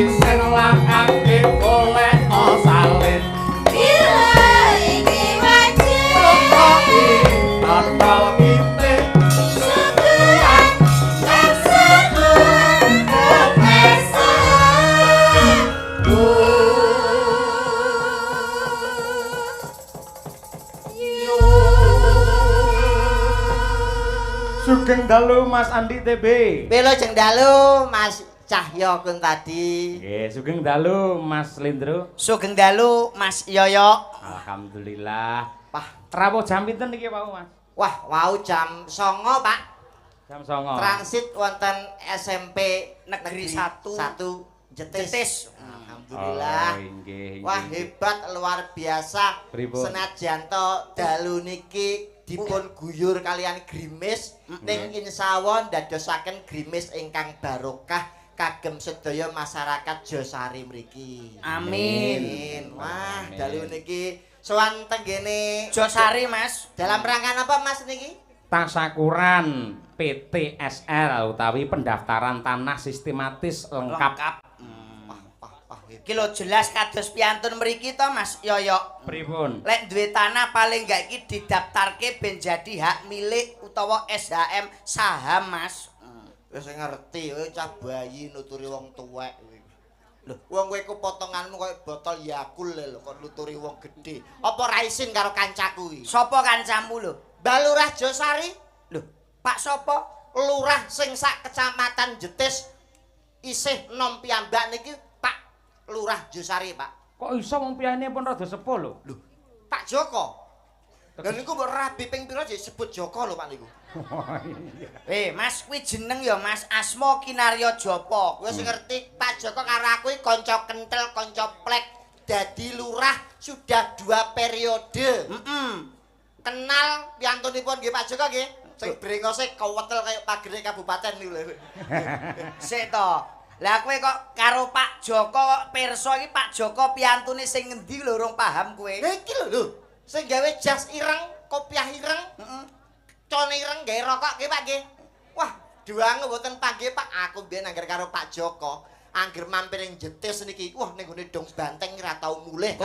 isin lakake golek salin. Bila iki wajib Dodol pitik suguhan kang suwun kepesan. Sugeng dalu Mas Andi TB. Wilujeng dalu Mas Cahyo Kuntadi. Nggih, sugeng dalu Mas Lindro. Sugeng dalu Mas Yoyo. Alhamdulillah. Wah, Rawuh jam pinten niki wau, Mas? Wah, wau jam 09.00, Pak. Jam 09.00. Transit wonten SMP Negeri 1 1 Jetis. Jetis. Alhamdulillah. Oh, inggih, Wah, hebat luar biasa. Pripun? Senajan to dalu niki dipun guyur kalian grimis ning insyaallah ndadosaken grimis ingkang barokah kagem sedaya masyarakat Josari mriki. Amin. Wah, Amin. dalu niki sowan tenggene Josari Mas. Dalam rangka apa Mas niki? Tasakuran PTSL utawi pendaftaran tanah sistematis lengkap. Lengkap. Wah, wah, wah. Iki lho jelas kados piantun mriki to Mas Yoyo. Pripun? Lek duwe tanah paling gak iki didaftarke ben jadi hak milik utawa SHM saham Mas. Wis ngerti, kowe cah bayi nuturi wong tuwek kowe. Lho, wong kowe ku potonganmu koyo botol Yakult lho kok nuturi wong gedhe. Apa ra isin karo kancaku iki? Sopo kancamu lho? Mbah Lurah Josari, Lho, Pak sopo? Lurah sing sak kecamatan Jetis isih nom piyambak niki Pak Lurah Josari, Pak. Kok iso wong piyane pun rada sepuh lho? Lho, Pak Joko. Lha niku mbok rabi ping pira disebut Joko lho Pak niku. Mas kuwi jeneng ya Mas Asma Kinarya Japa. Wis ngerti Pak Joko karo aku iki kanca kentel, kanca plek. Dadi lurah sudah 2 periode. Kenal piyantunipun nggih Pak Joko nggih. Sing brengose kewetel kaya pagere kabupaten niku lho. Sik to. Lah kowe kok karo Pak Joko kok pirsa iki Pak Joko piyantune sing ngendi lho urung paham kowe. Lha iki lho lho, sing gawe jas ireng, kopiah ireng, cone ireng gawe rokok nggih Pak nggih. Wah, duange mboten panggih Pak. Aku mbiyen angger karo Pak Joko, angger mampir ning Jetis niki, wah ning gone Dong Banteng ora tau mulih.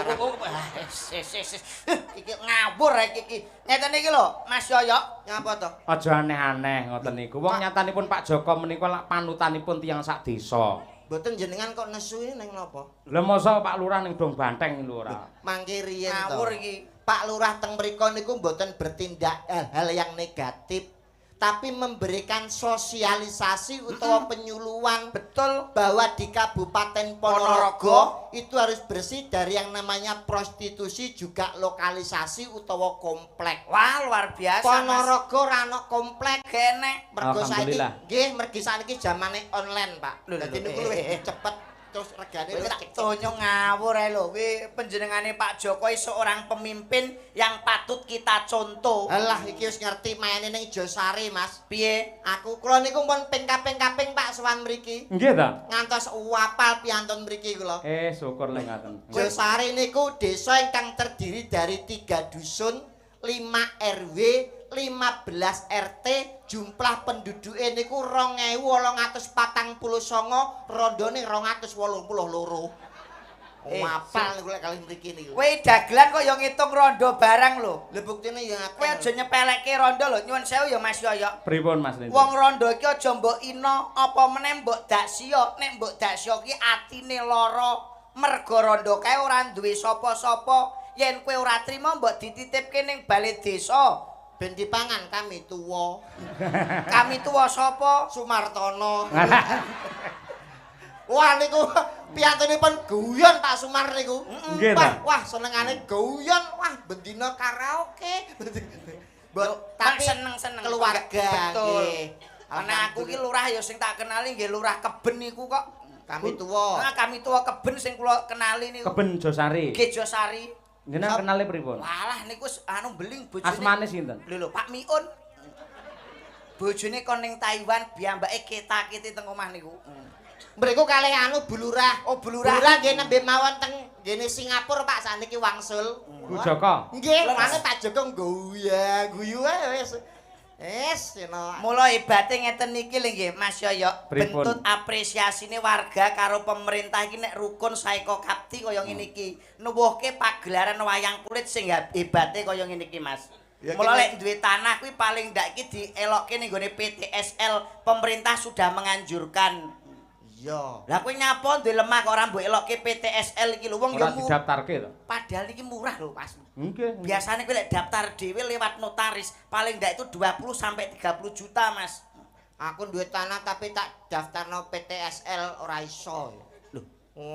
Iki ngawur iki iki. Ngeten iki lho, Mas Yoyo. Nyapa to? Aja aneh-aneh ngoten niku. Wong nyatanipun Pak Joko menika lak panutanipun tiyang sak desa. Mboten jenengan kok nesu ning napa? Lha mosok Pak Lurah ning Dong Banteng lho ora. Mangke riyen to. Ngawur iki. Pak Lurah teng mriku niku mboten bertindak hal-hal yang negatif, tapi memberikan sosialisasi utawa penyuluhan Betul. bahwa di Kabupaten Ponorogo itu harus bersih dari yang namanya prostitusi juga lokalisasi utawa komplek. Wah, luar biasa. Ponorogo ora ana komplek. Kene. Mergo saiki Alhamdulillah. nggih mergi saiki zamane online, Pak. Dadi niku luwih cepet terus regane Kowe luwih tak cepet. tonyo ngawur ae lho. Kuwi panjenengane Pak Jokowi seorang pemimpin yang patut kita contoh. Alah iki wis ngerti maine ning Josari, Mas. Piye? Aku kula niku pun ping kaping-kaping Pak sowan mriki. Nggih ta? Ngantos wapal piantun mriki kula. Syukur lek ngaten. Josari niku desa ingkang terdiri dari 3 dusun, 5 RW, 15 RT, jumlah penduduke niku 2849, rondone 282. Wapal niku lek kalih mriki niku. Kowe dagelan kok ya ngitung rondo barang lho. Lha buktine ya akeh. Kowe aja nyepelekke rondo lho. Nyuwun sewu ya Mas Yoyo. Pripun Mas Lindro? Wong rondo iki aja mbok ina, apa meneh mbok daksiya. Nek mbok daksiya ki atine lara. Mergo rondo kae ora duwe sapa-sapa. Yen kowe ora trima mbok dititipke ning bale desa. Ben dipangan kami tuwa. Kami tuwa sapa? Sumartono. Wah niku piyantunipun guyon Pak Sumar niku. Nggih Wah, ta? wah senengane guyon, wah bendina karaoke. Mbok Tapi tapi seneng-seneng keluarga. Betul. Nggih. Ana aku ki lurah ya sing tak kenali nggih lurah Keben niku kok. Kami tuwa. Nah, kami tuwa Keben sing kula kenali niku. Keben Josari. Nggih Josari. Jenengan kenale pripun? Walah niku anu beling bojone. Asmane sinten? Lho lho Pak Miun. Bojone kon ning Taiwan piyambake ketakiti teng omah niku. Mriku kalih anu Bu Lurah. Oh, Bu Lurah. Bu Lurah nggih nembe mawon teng nggene Singapura Pak sakniki wangsul. Bu Joko. Nggih, mane Pak Joko guyu ae wis. Es, eno. Mula hebate ngeten iki lho nggih Mas Yoyo. Pripun? Bentut apresiasine warga karo pemerintah iki nek rukun saeka kapti kaya ngene iki. Nuwuhke pagelaran wayang kulit sing hebate kaya ngene iki Mas. Ya, Mula kene- lek duwe tanah kuwi paling ndak iki dielokke ning gone PTSL, pemerintah sudah menganjurkan. Iya. Lah kowe nyapa duwe lemah kok ora mbok elokke PTSL iki lho wong ya Ora didaftarke to. Padahal iki murah lho Mas. Nggih. Biasanya kowe lek daftar dhewe lewat notaris paling ndak itu 20 sampai 30 juta Mas. Aku duwe tanah tapi tak daftarno PTSL ora iso. Lho.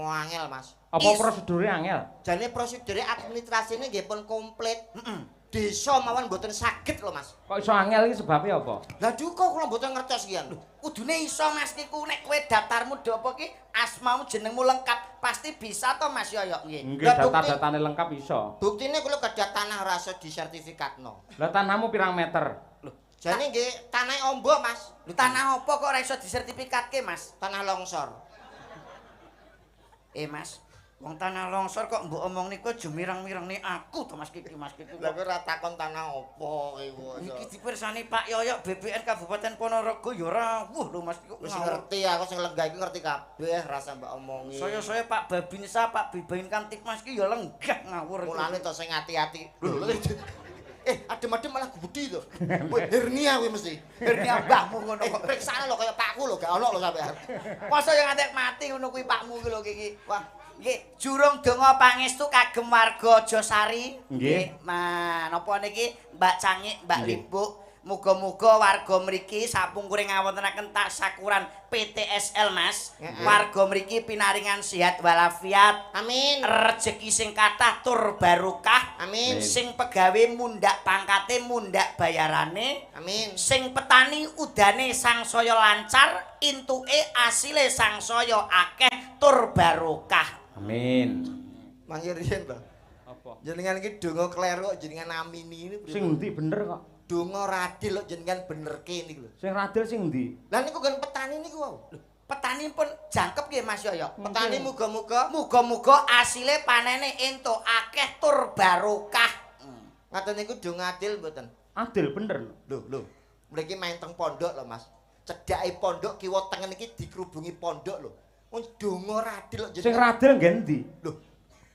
Angel, Mas. Apa prosedure angel? Jane prosedure administrasine nggih pun komplit. Heeh. Desa mawon mboten saged lho, Mas. Kok iso angel iki sebabe apa? Lah duka kula mboten ngertos iki. Kudune iso Mas niku nek kowe daftarmu do apa ki asmamu jenengmu lengkap pasti bisa to Mas Yoyo nggih. Nggih, Lah, bukti- data-datane lengkap iso. Buktine kula gadah tanah ora iso disertifikatno. Lah tanahmu pirang meter? Lho, Jane nggih tanah ombo, Mas. lho tanah apa kok ora iso disertifikatke Mas? Tanah longsor. Eh Mas, wong tanah longsor kok mbok omong niku aja mireng-mirengne aku to Mas Kiki Mas Kiki. Lah kowe ora takon tanah opo iku. Iki dipirsani Pak Yoyo BPN Kabupaten Ponorogo ya rawuh lho Mas Kiki. Wis ngerti aku sing lenggah iki ngerti kabeh rasa mbok omongi. Saya-saya Pak Babinsa, Pak Bibain Kamtibmas ki ya lenggah ngawur. Mulane to sing ati-ati. Lho, adem-adem malah gudi to. Kowe hernia kowe mesti. Hernia mbahmu ngono kok. Periksane lho kaya pakku lho, gak ono lho sampean. Masa yang ngantek mati ngono kuwi pakmu ki lho iki. Wah, nggih, jurung donga pangestu kagem warga Josari. Nggih. Ma, napa niki Mbak Cangik, Mbak Nggih. Libuk. Muga-muga warga mriki sapungkure ngawontenaken tasakuran PTSL Mas. Heeh. Warga mriki pinaringan sehat walafiat, Amin. rejeki sing kathah tur barokah. Amin. Sing pegawe mundhak pangkate, mundhak bayarane. Amin. Sing petani udane sangsaya lancar, intuke asile sangsaya akeh tur barokah. Amin. Mangke riyen to. Apa? Jenengan iki donga kleru kok jenengan amini ini. Sing endi bener kok? Donga radil kok jenengan benerke niku lho. Sing radil sing endi? Lah niku nggon petani niku wau. Petani pun jangkep nggih Mas Yoyo. Petani muga-muga Muga-muga asile panene entuk akeh tur barokah. ngaten niku donga adil mboten? Adil bener lho. Lho, lho. Mriki main teng pondok lho, Mas. Cedhake pondok kiwa tengen iki dikerubungi pondok lho. Wong donga radil kok Sing radil nggih endi? Lho.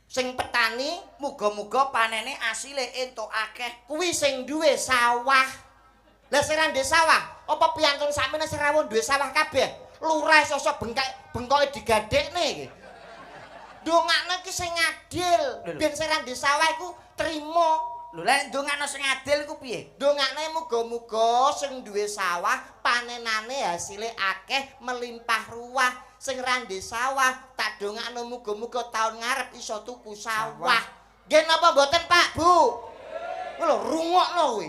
Sing petani Muga-muga panene asile entuk akeh. kuwi sing duwe sawah. Lah sing ra ndek sawah, apa piyantun sakmene sing rawuh duwe sawah kabeh? Lurah sosok bengkak bengkoke digadekne iki. Dongakne iki sing adil, ben sing ra ndek sawah iku trimo. Lho lek ndongakno sing adil iku piye? Dongakne muga-muga sing duwe sawah panenane hasile akeh melimpah ruah. Sing ra ndek sawah tak dongakno muga-muga taun ngarep iso tuku sawah. Nggih napa mboten Pak, Bu? Kuwi lho rungokno kuwi.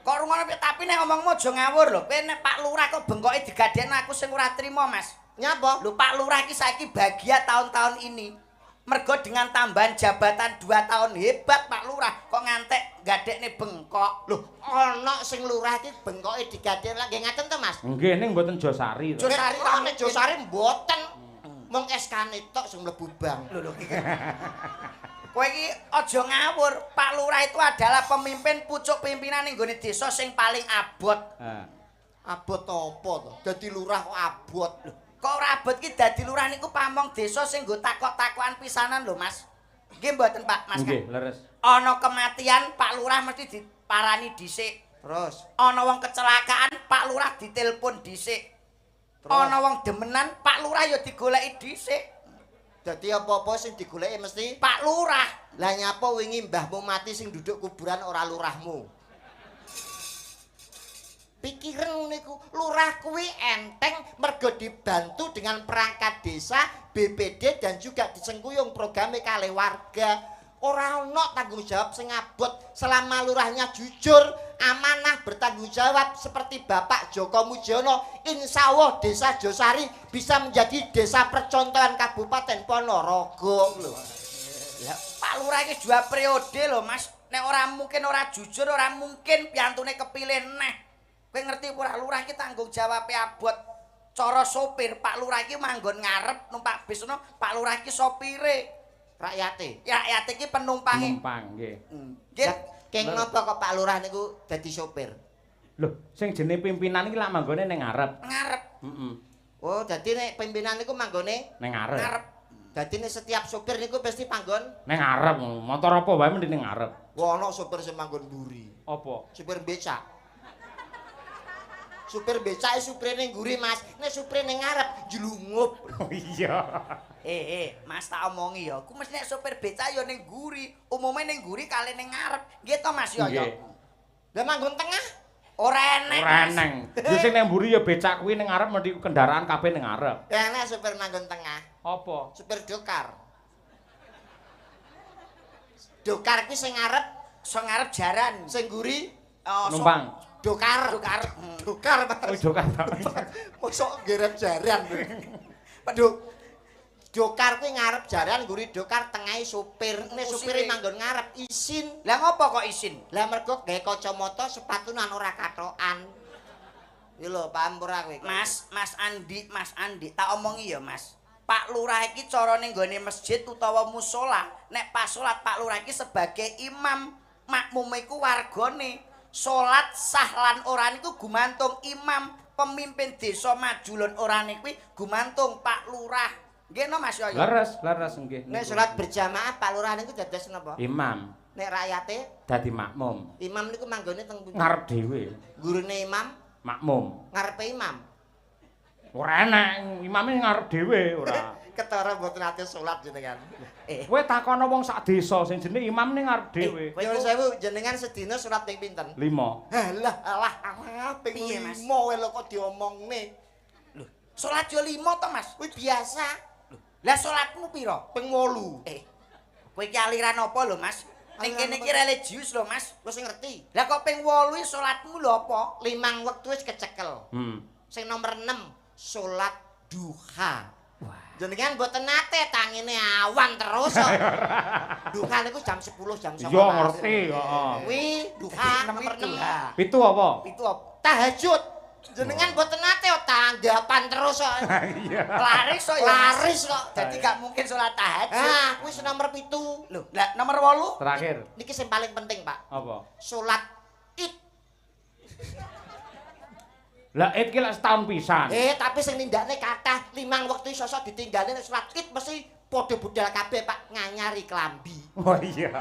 Kok rungono piye? Tapi nek ngomongmu aja ngawur lho. Kowe nek Pak Lurah kok bengkoke digadekno aku sing ora trimo, Mas. Nyapa? Lho Pak Lurah iki saiki bahagia tahun-tahun ini. Mergo dengan tambahan jabatan 2 tahun hebat Pak Lurah kok ngantek gadekne bengkok. Lho, ana sing lurah iki bengkoke digadekno lha nggih ngaten to, Mas? Nggih ning mboten Josari to. Josari ta nek Josari mboten. Mung SK-ne tok sing mlebu bank. Lho lho. Kowe iki aja ngawur. Pak Lurah itu adalah pemimpin pucuk pimpinan ning gone desa sing paling abot. Heeh. Abot apa to? Dadi lurah kok abot. Lho, kok ora abot ki dadi lurah niku pamong desa sing nggo takok-takokan pisanan lho, Mas. Nggih mboten Pak, Mas. Nggih, leres. Ana kematian Pak Lurah mesti diparani dhisik. Terus, Ana wong kecelakaan Pak Lurah ditelepon dhisik. Terus? Ana wong demenan Pak Lurah ya digoleki dhisik. dadi apa-apa sing digoleki mesti Pak Lurah. Lah nyapa wingi mbahmu mati sing duduk kuburan ora lurahmu. Pikiran niku, lurah kuwi enteng mergo dibantu dengan perangkat desa, BPD dan juga disengkuyung programe kalih warga. Ora ana tanggung jawab sing abot selama lurahnya jujur, amanah, bertanggung jawab seperti Bapak Joko Mujiono. Insya Allah Desa Josari bisa menjadi desa percontohan Kabupaten Ponorogo lho. Lah Pak Lurah iki 2 periode lho, Mas. Nek ora mungkin ora jujur, ora mungkin piyantune kepilih neh. Kowe ngerti ora lurah iki tanggung jawabe abot. Cara sopir Pak Lurah iki manggon ngarep numpak bis ngono, Pak Lurah iki sopire. Rakyate. Ya rakyat iki penumpange. Penumpang nggih. Nggih. Lah, keng napa kok Pak Lurah niku dadi sopir? Lho, sing jenenge pimpinan iki lak manggone ning ngarep. Ngarep. Heeh. Oh, dadi nek pimpinan niku manggone Ning ngarep. Ngarep. Dadi nek setiap sopir niku pasti panggon. Ning ngarep. Motor apa wae mendhi ning ngarep. Wah, ana sopir sing manggon mburi. Apa? Supir becak. Supir becak supire ning mburi, Mas. Nek supire ning ngarep njlungup. Oh iya. Mas tak omongi ya. Ku mesti nek sopir becak ya ning mburi. Umume ning mburi kali ning ngarep. Nggih to, Mas Yoyo? Nggih. Lah manggon tengah? Ora enek. Ora eneng. Ya sing ning mburi ya becak kuwi ning ngarep mendhi kendaraan kabeh ning ngarep. Enek supir manggon tengah. Apa? Supir dokar. Dokar kuwi sing ngarep, Sing ngarep jaran. sing mburi Oh, Numpang. dokar. Dokar. Dokar, Mas. Oh, dokar. Mosok ngerep jaran. Dokar kuwi ngarep jaran, mburi dokar tengahe supir. Nek supire manggon ngarep isin. Lah ngopo kok isin? Lah mergo gawe kacamata sepatunan ora kathokan. Iki lho, paham ora kowe? Mas, Mas Andi, Mas Andi, tak omongi ya, Mas. Pak Lurah iki carane nggone masjid utawa musala, nek pas salat Pak Lurah iki sebagai imam, makmume iku wargane. Salat sah lan ora niku gumantung imam, pemimpin desa maju lan ora kuwi gumantung Pak Lurah. Nggih no Mas Yoyo? Leres, leres nggih. Nek salat berjamaah Pak Lurah niku dados napa? Imam Nek rakyate dadi makmum. imam niku manggone teng pundi? Ngarep dhewe. Gurune imam, Makmum. ngarepe imam. Ora enek, imame ngarep dhewe ora. Ketara mboten ate salat jenengan. Kowe takono wong sak desa sing jenenge imam ning ngarep dhewe. Nyuwun sewu, jenengan sedina salat ping pinten? 5. Halah, alah, alah, ping Piye, Mas? 5 wae lho kok diomongne. Lho, salat yo 5 to, Mas? Kuwi biasa, Lah salatmu pira? ping 8. Kowe iki aliran apa lho, Mas? Ning Aliran kene apa? iki religius lho, Mas. Wis ngerti. Lah kok ping 8 salatmu lho apa? Limang wektu wis kecekel. Sing nomor 6 salat duha. Jenengan mboten nate tangine awan terus kok. Duha niku jam 10 jam 11. Iya ngerti, heeh. Kuwi duha nomor 6. 7 apa? Pitu apa? Tahajud. Jenengan mboten nate kok tanggapan terus kok. Iya. Laris kok ya. Mas. Laris kok. Dadi gak mungkin salat tahajud. Ah, kuwi sing nomor 7. Lho, lah nomor 8 Terakhir Niki sing paling penting, Pak. apa? Salat Id. Lah id ki lak setahun pisan. Tapi sing nindakne kathah limang wektu sosok ditinggalne nek salat Id mesti padha budal kabeh, Pak, nganyari klambi. Oh iya.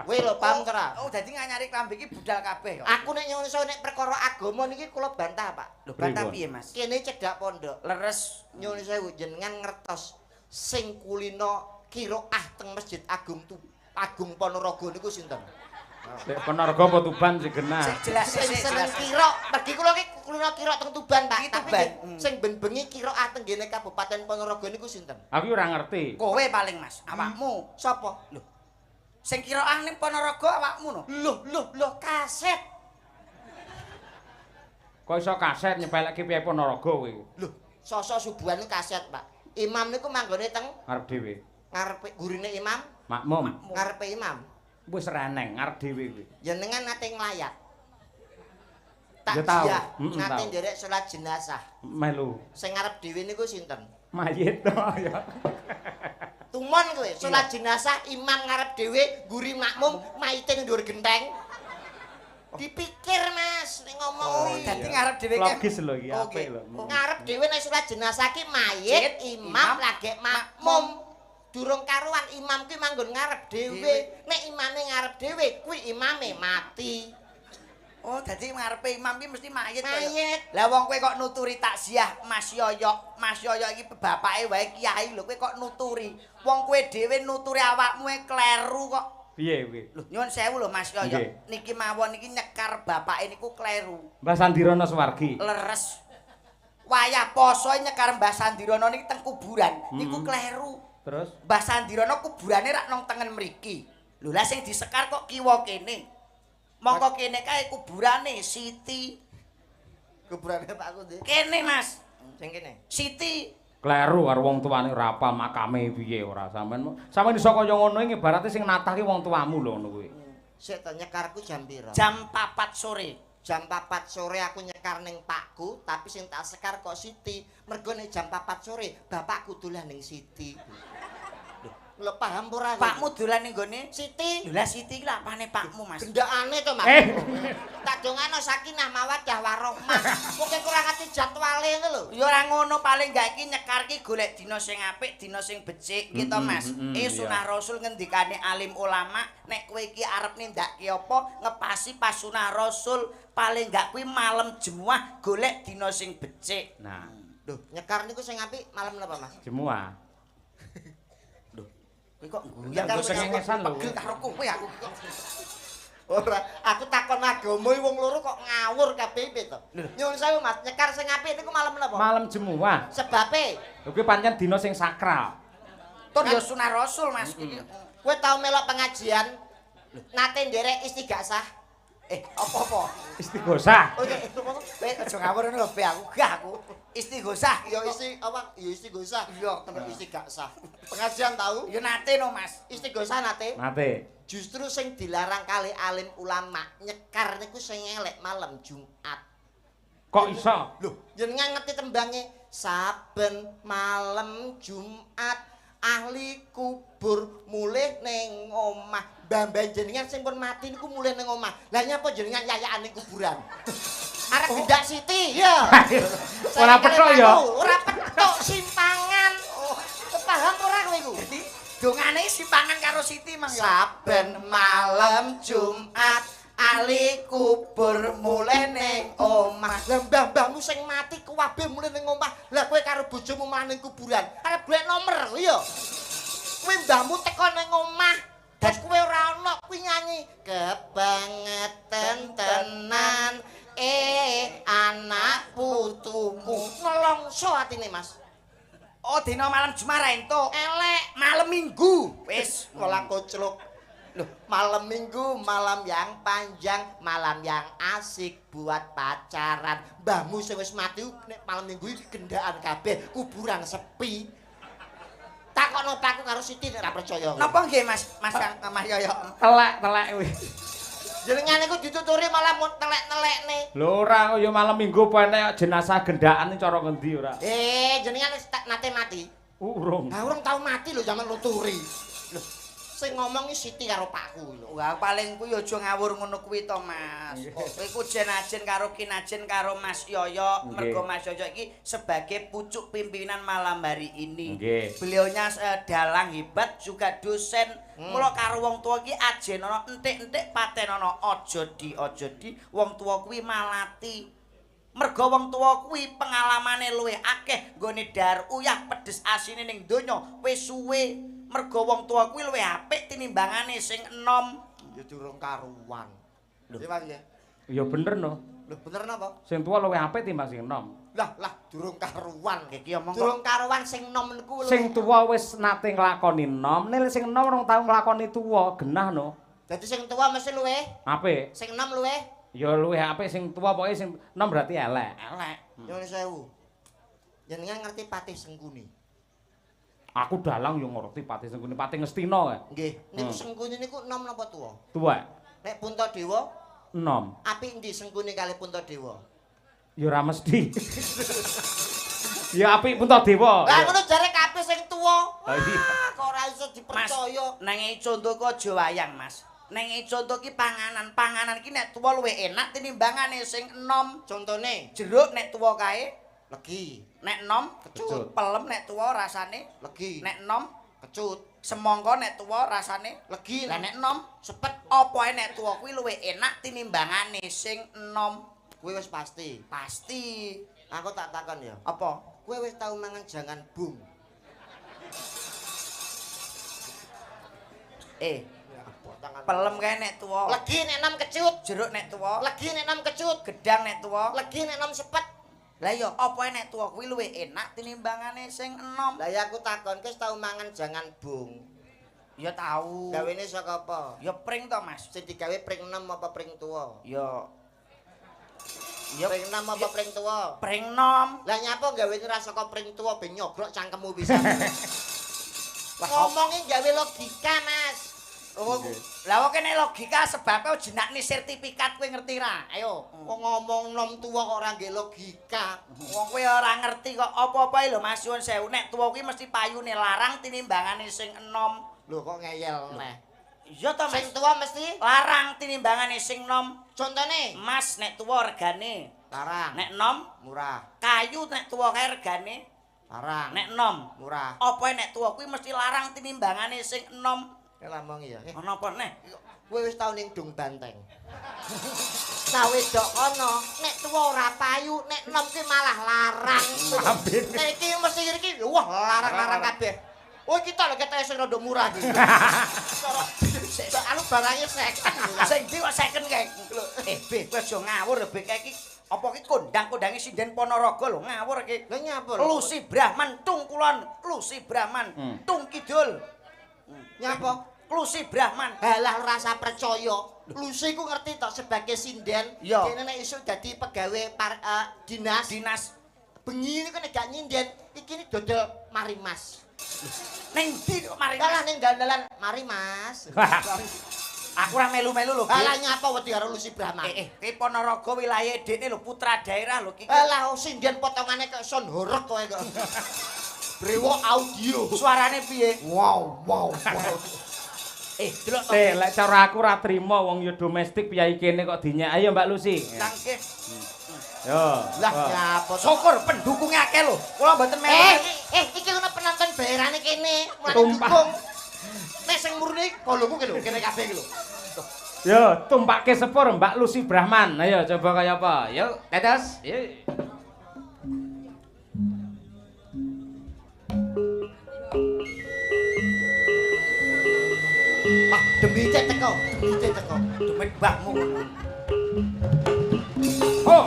Kowe lho paham ta ora? Oh, dadi nganyari klambi iki budal kabeh ya. Aku nek nyuwun sewu nek perkara agama niki kula bantah, Pak. Lho, bantah Pripun? piye, Mas? Kene cedhak pondok. Leres. Nyuwun sewu jenengan ngertos sing kulino kiroah teng Masjid Agung Agung Ponorogo niku sinten? Lek Ponorogo apa Tuban sing genah? Sing jelas Sing sing seneng jelas. kirok, mergi kula ki kulino kirok teng Tuban, Pak. Iki Tapi Tuban. sing ben bengi kiroah teng ngene Kabupaten Ponorogo niku sinten? Aku ora ngerti. Kowe paling, Mas, awakmu. Sapa? Lho. Sing kiroah ning Ponorogo awakmu no. Loh, loh, loh, kaset. Kok iso kaset nyepelekke piye Ponorogo kowe? Loh, sosok subuhan niku kaset, Pak. Imam niku manggone teng Ngarep dhewe. ngarepe gurine imam, Makmum. ngarepe imam. Wis ra eneng ngarep dhewe kuwi. Jenengan nate nglayat. Ya tau. Takziah, nate Tau. nderek salat jenazah. Melu Sing ngarep dhewe niku sinten? mayit to ya. Tumon kowe, salat jenazah imam ngarep dhewe, guri makmum, mayite ning dhuwur genteng. Dipikir, Mas, nek ngomong Oh, kuwi. dadi ngarep dhewe ki. Logis lho iki Oke. apik lho. Ngarep dhewe nek salat jenazah ki mayit, imam imam, lagi makmum. Durung karuan imam kuwi manggon ngarep dhewe. Nek imame ngarep dhewe, kuwi imame mati. Oh, dadi ngarepe imam ki mesti mayit to ya. Mayit. Lah wong kowe kok nuturi takziah Mas Yoyo. Mas Yoyo iki bapake wae kiai lho, kowe kok nuturi. Wong kowe dhewe nuturi awakmu e kleru kok. Piye kuwi? Lho, nyuwun sewu lho Mas Yoyo. Nggih. Niki mawon niki nyekar bapake niku kleru. Mbah Sandirono Suwargi. Leres. Wayah poso nyekar Mbah Sandirono niki teng kuburan, niku kleru. Terus Mbah Sandirono kuburane rak nang tengen mriki. Lho lah sing disekar kok kiwa kene. Mongko kene kae kuburane Siti. Kuburane Pak aku ndi? Kene Mas, Sing kene. Siti. kleru karo wong tuane ora apal makame piye ora sampean. Sampeyan iso kaya ngono iki ibarate sing natah ki wong tuamu lho ngono kuwi. Sik to nyekarku jam pira? Jam 4 sore. Jam 4 sore aku nyekar ning pakku, tapi sing tak sekar kok Siti. Mergo nek jam 4 sore bapakku dolan ning Siti. Lho paham ora? Pakmu dolan ning gone Siti. Lho lah Siti iki lak apane pakmu, Mas? Gendakane to, Mas. Tak dongano sakinah mawaddah warahmah. Mungkin kurang ngerti jadwale ngono lho. Ya ora ngono, paling gak iki nyekar ki golek dina sing apik, dina sing becik gitu, Mas. Sunah Rasul ngendikane alim ulama, nek kowe iki arep nindakake apa, ngepasi pas sunah Rasul, paling gak kuwi malam Jemuah golek dina sing becik. Nah, lho, nyekar niku sing apik malam napa, Mas? Jemuah. Kowe kok guyang Nyekar sengengesan lho. Pegel karo kowe aku kok. Ora, aku takon agama wong loro kok ngawur kabeh piye to? Nyuwun sewu, Mas, nyekar sing apik niku malam napa? Malam Jemuah. Sebabe Lho kuwi pancen dina sing sakral. Tur ya sunah Rasul, Mas. Kowe tau melok pengajian nate nderek istighasah? Apa-apa? Istighosah. Oh iya, apa? Kowe aja ngawur ngono lho, Be, aku gah aku. Istighosah. Ya isti apa? Ya istighosah. Iya. Temen istighasah. Pengajian tau? Ya nate no, Mas. Istighosah nate. Nate. Justru sing dilarang kali alim ulama nyekar niku sing elek malam Jumat. Kok iso? Lho, jenengan ngerti tembange saben malam Jumat ahli kubur mulih ning omah. Mbah-mbah jenengan sing pun mati niku mulih ning omah. Lah nyapa jenengan yayakan ning kuburan? Arep gendak Siti, ya. Ora petuk ya. Ora petuk simpangan. Oh, paham ora kowe iku? Dadi dongane simpangan karo Siti mang ya. Saben malam Jumat ahli kubur mulih ning omah. Lah mbah-mbahmu sing mati kuwabe mulih ning omah. Lah kowe karo bojomu malah ning kuburan. Arep golek nomer ya. Kowe mbahmu teko ning omah, terus kowe ora ono kuwi nyanyi kebangeten tenan anak putuku. Nelongso atine, Mas. Oh, dina malam Jumat ra entuk. Elek malam Minggu. Wis, ora koclok. Loh, malam Minggu, malam yang panjang, malam yang asik buat pacaran. Mbahmu sing wis mati nek malam Minggu iki gendaan kabeh, kuburan sepi. Takokno pakku karo Siti nek ora percaya. Napa nggih, Mas? Mas Mas Yoyo. Telek-telek kuwi. Jenengan niku dituturi malah mau telek-telekne. Lho ora ya malam Minggu apa enek jenazah gendaan cara ngendi ora? Jenengan wis nate mati. Urung. Lah urung tau mati lho sampean nuturi. Lho, sing ngomong iki Siti karo pakku lho. Wah, paling kuwi aja ngawur ngono kuwi to, Mas. Kowe iku jen-ajen karo kinajen karo Mas Yoyo, mergo Mas Yoyo iki sebagai pucuk pimpinan malam hari ini. Beliaunya dalang hebat juga dosen. Mula karo wong tuwa iki ajenono entik-entik patenono aja di wong tuwa kuwi malati. Mergo wong tuwa kuwi pengalamane luwih akeh nggone dhahar uyah pedes asine ning donya wis suwe. Mergo wong tuwa kuwi luwih apik tinimbangane sing enom. Ya durung karuan. Lho, Mas ya. Ya bener no. Lho bener napa? Sing tuwa luwih apik timbang sing enom. Lah lah durung karuan. Iki omong durung karuan sing enom niku. Sing tuwa wis nate nglakoni enom, nek sing enom rong tau nglakoni tuwa, genah no. Dadi sing tuwa mesti luwih apik. Sing enom luwih ya luwih apik sing tuwa, pokoke sing enom berarti elek. Elek. Nyuwun sewu. Jenengan ngerti Patih Sengkuni? Aku dalang yo ngerti Patih Sengkuni, Patih Ngastina kae. Nggih, niku Sengkuni niku enom napa tuwa? Tuwa. Nek Puntadewa enom. Apik endi Sengkuni kali Puntadewa? Ya ora mesti. Ya apik Puntadewa. Lah ngono jare kabeh sing tuwa. Lah iya. Kok ora iso dipercaya. Mas, nang conto ku aja wayang, Mas. Neng conto ki panganan, panganan ki nek tuwa luwih enak tinimbangane sing enom. Contone jeruk nek tuwa kae legi, nek enom kecut, pelem nek tuwa rasane legi, nek enom kecut, semangka nek tuwa rasane legi, lah nek enom sepet. Apa ae nek tuwa kuwi luwih enak tinimbangane sing enom. Kuwi wis pasti. Pasti. Aku tak takon ya. Apa? Kowe wis tau mangan jangan bung? Pelem kae nek tuwa. Legi nek enom kecut, jeruk nek tuwa. Legi nek enom kecut, gedang nek tuwa. Legi nek enom sepet. Lah ya apa nek tuwa kuwi luwih enak tinimbangane sing enom. Lah ya aku takon, kowe tau mangan jangan bung? Ya tau. Gawene saka apa? Ya pring to, Mas. Sing digawe pring enom apa pring tuwa? Ya pring enom apa pring tuwa? Pring enom. Lah nyapa gawene ra saka pring tuwa ben nyogrok cangkemmu pisan. Ngomongi gawe logika, Mas. Lah kok kene logika sebabe jenakne sertifikat kowe ngerti ra? Ayo. Wong ngomong nom tuwa kok ora nggih logika. Wong kowe ora ngerti kok apa-apa lho Mas, nyuwun sewu nek tuwa kuwi mesti payune larang tinimbangane sing enom. Lho kok ngeyel neh. Iya to Mas. Sing tuwa mesti larang tinimbangane sing nom. Contone Mas nek tuwa regane larang. Nek nom murah. Kayu nek tuwa kae regane larang. Nek nom murah. Apa nek tuwa kuwi mesti larang tinimbangane sing enom. Ya lamong iya. Ana apa neh? Kowe wis tau ning Dung Banteng. Nah wedok kono, nek tuwa ora payu, nek nom ki malah larang. Nek iki mesti iki wah larang-larang kabeh. Oh iki tok lho ketoke sing rada murah iki. Cara anu barange second. Sing ndi kok second kae? Eh, B, kowe aja ngawur lho B kae iki. Apa ki kondang-kondange sinden Ponorogo lho ngawur iki. Lha nyapa? Lusi Brahman tung kulon, Lusi Brahman tung kidul. Nyapa? Lusi Brahman. Halah rasa percaya. Lusi ku ngerti tok sebagai sinden, dene nek isuk dadi pegawe dinas. Dinas. Bengi niku nek gak nyinden, iki ni dodol mari Mas. Ning ndi kok mari Mas? Lah ning dalan mari Mas. Aku ora melu-melu lho. Halah nyapa wedi karo Lusi Brahman. Ki Ponorogo wilayahe dekne lho putra daerah lho iki. Halah sinden potongane kok son horeg kowe kok. Brewok audio. Suarane piye? Wow wow wow. Delok to. Lek cara aku ora trima wong ya domestik piyayi kene kok dinyek. Ayo Mbak Lusi. Lah nggih. Yo. Lah nyapa syukur pendukungnya akeh lho. Kula mboten melu. Iki ono penonton bayarane kene. Mulane dukung. Nek sing murni kolongku ki lho, kene kabeh iki lho. Yo, tumpake sepur Mbak Lusi Brahman. Ayo coba kaya apa? Yo, tetes. Yo. Wah, demite teko, demite teko. Demit mbahmu. Oh.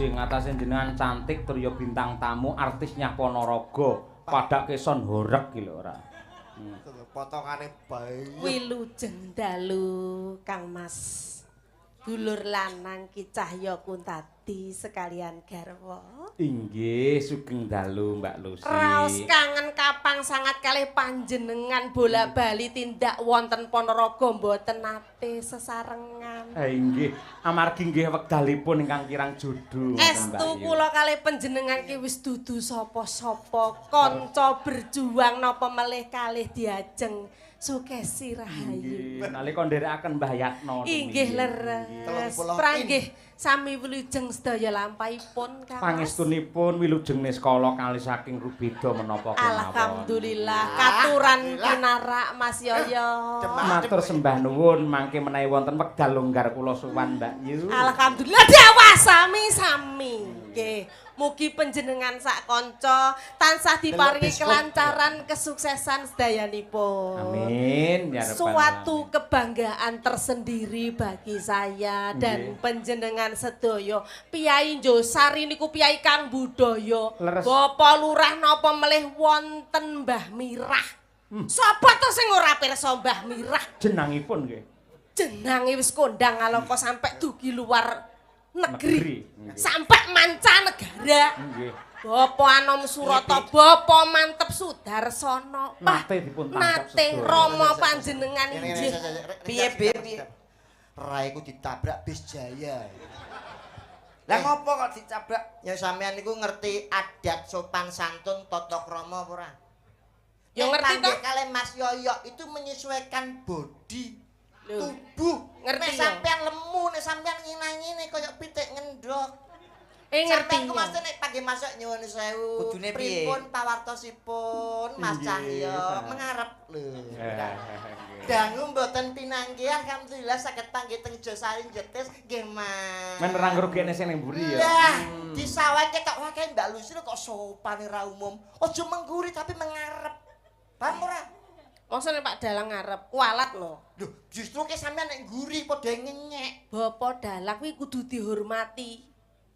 Ngatasi jenengan cantik tur ya bintang tamu artisnya Ponorogo padake son horeg ki lho ora. Potongane bae. Wilujeng dalu Kang Mas. Dulur lanang Ki Cahya Kuntadi sekalian garwa. Inggih, sugeng dalu Mbak Lusi. Raos kangen kapang sangat kalih panjenengan bola-bali tindak wonten Ponorogo mboten nate sesarengan. Inggih, amargi nggih wekdalipun ingkang kirang jodho. Estu kula kalih panjenengan ki wis dudu sapa-sapa, kanca berjuang napa melih kalih diajeng Sukesi Rahayu. Nggih, nalika nderekaken Mbah Yatno. Inggih leres. Pranggih sami wilujeng sedaya lampahipun Kang. Pangestunipun wilujeng niskala kalih saking rubeda menapa kemawon. Alhamdulillah katuran pinarak Mas Yoyo. Matur sembah nuwun mangke menawi wonten wekdal longgar kula sowan Mbak Yu. Alhamdulillah dawah sami-sami. Nggih, mugi panjenengan sak kanca tansah diparingi kelancaran kesuksesan sedayanipun. Amin ya rabbal alamin. Suatu kebanggaan tersendiri bagi saya dan panjenengan sedaya. Piyai Njosari niku piyai kang budaya. Bapak Lurah napa melih wonten Mbah Mirah. Sapa to sing ora pirsa Mbah Mirah? Jenangipun nggih. Jenange wis kondang alangka sampe dugi luar negeri, sampai mancanegara. Bapak Anom Surata, Bapak Mantep Sudarsono. Nate dipun tangkap. Nate Rama panjenengan inggih. Piye piye? Raiku ditabrak bis Jaya. Lah ngopo kok ditabrak? Ya sampean niku ngerti adat sopan santun tata krama apa ora? Ya ngerti to. Kalih Mas Yoyo itu menyesuaikan body tubuh. Ngerti. Nek sampean lemu, nek sampean ngene-ngene kaya pitik ngendhok. Ngerti. Sampeyan ku mesti nek pagi masuk nyuwun sewu. Kudune piye? Pripun pawartosipun Mas Cahyo mengarep lho. Dangu mboten pinanggih alhamdulillah saged panggih teng Josari Jetis nggih Mas. Men ora ngrugekne sing ning mburi ya. Lah, disawah ketok wae Mbak Lucy kok sopane ra umum. Aja mengguri tapi mengarep. Paham ora? Masa nek Pak Dalang ngarep kualat lho. Lho, justru ke sampean nek ngguri padha ngenyek. Bapak Dalang kuwi kudu dihormati.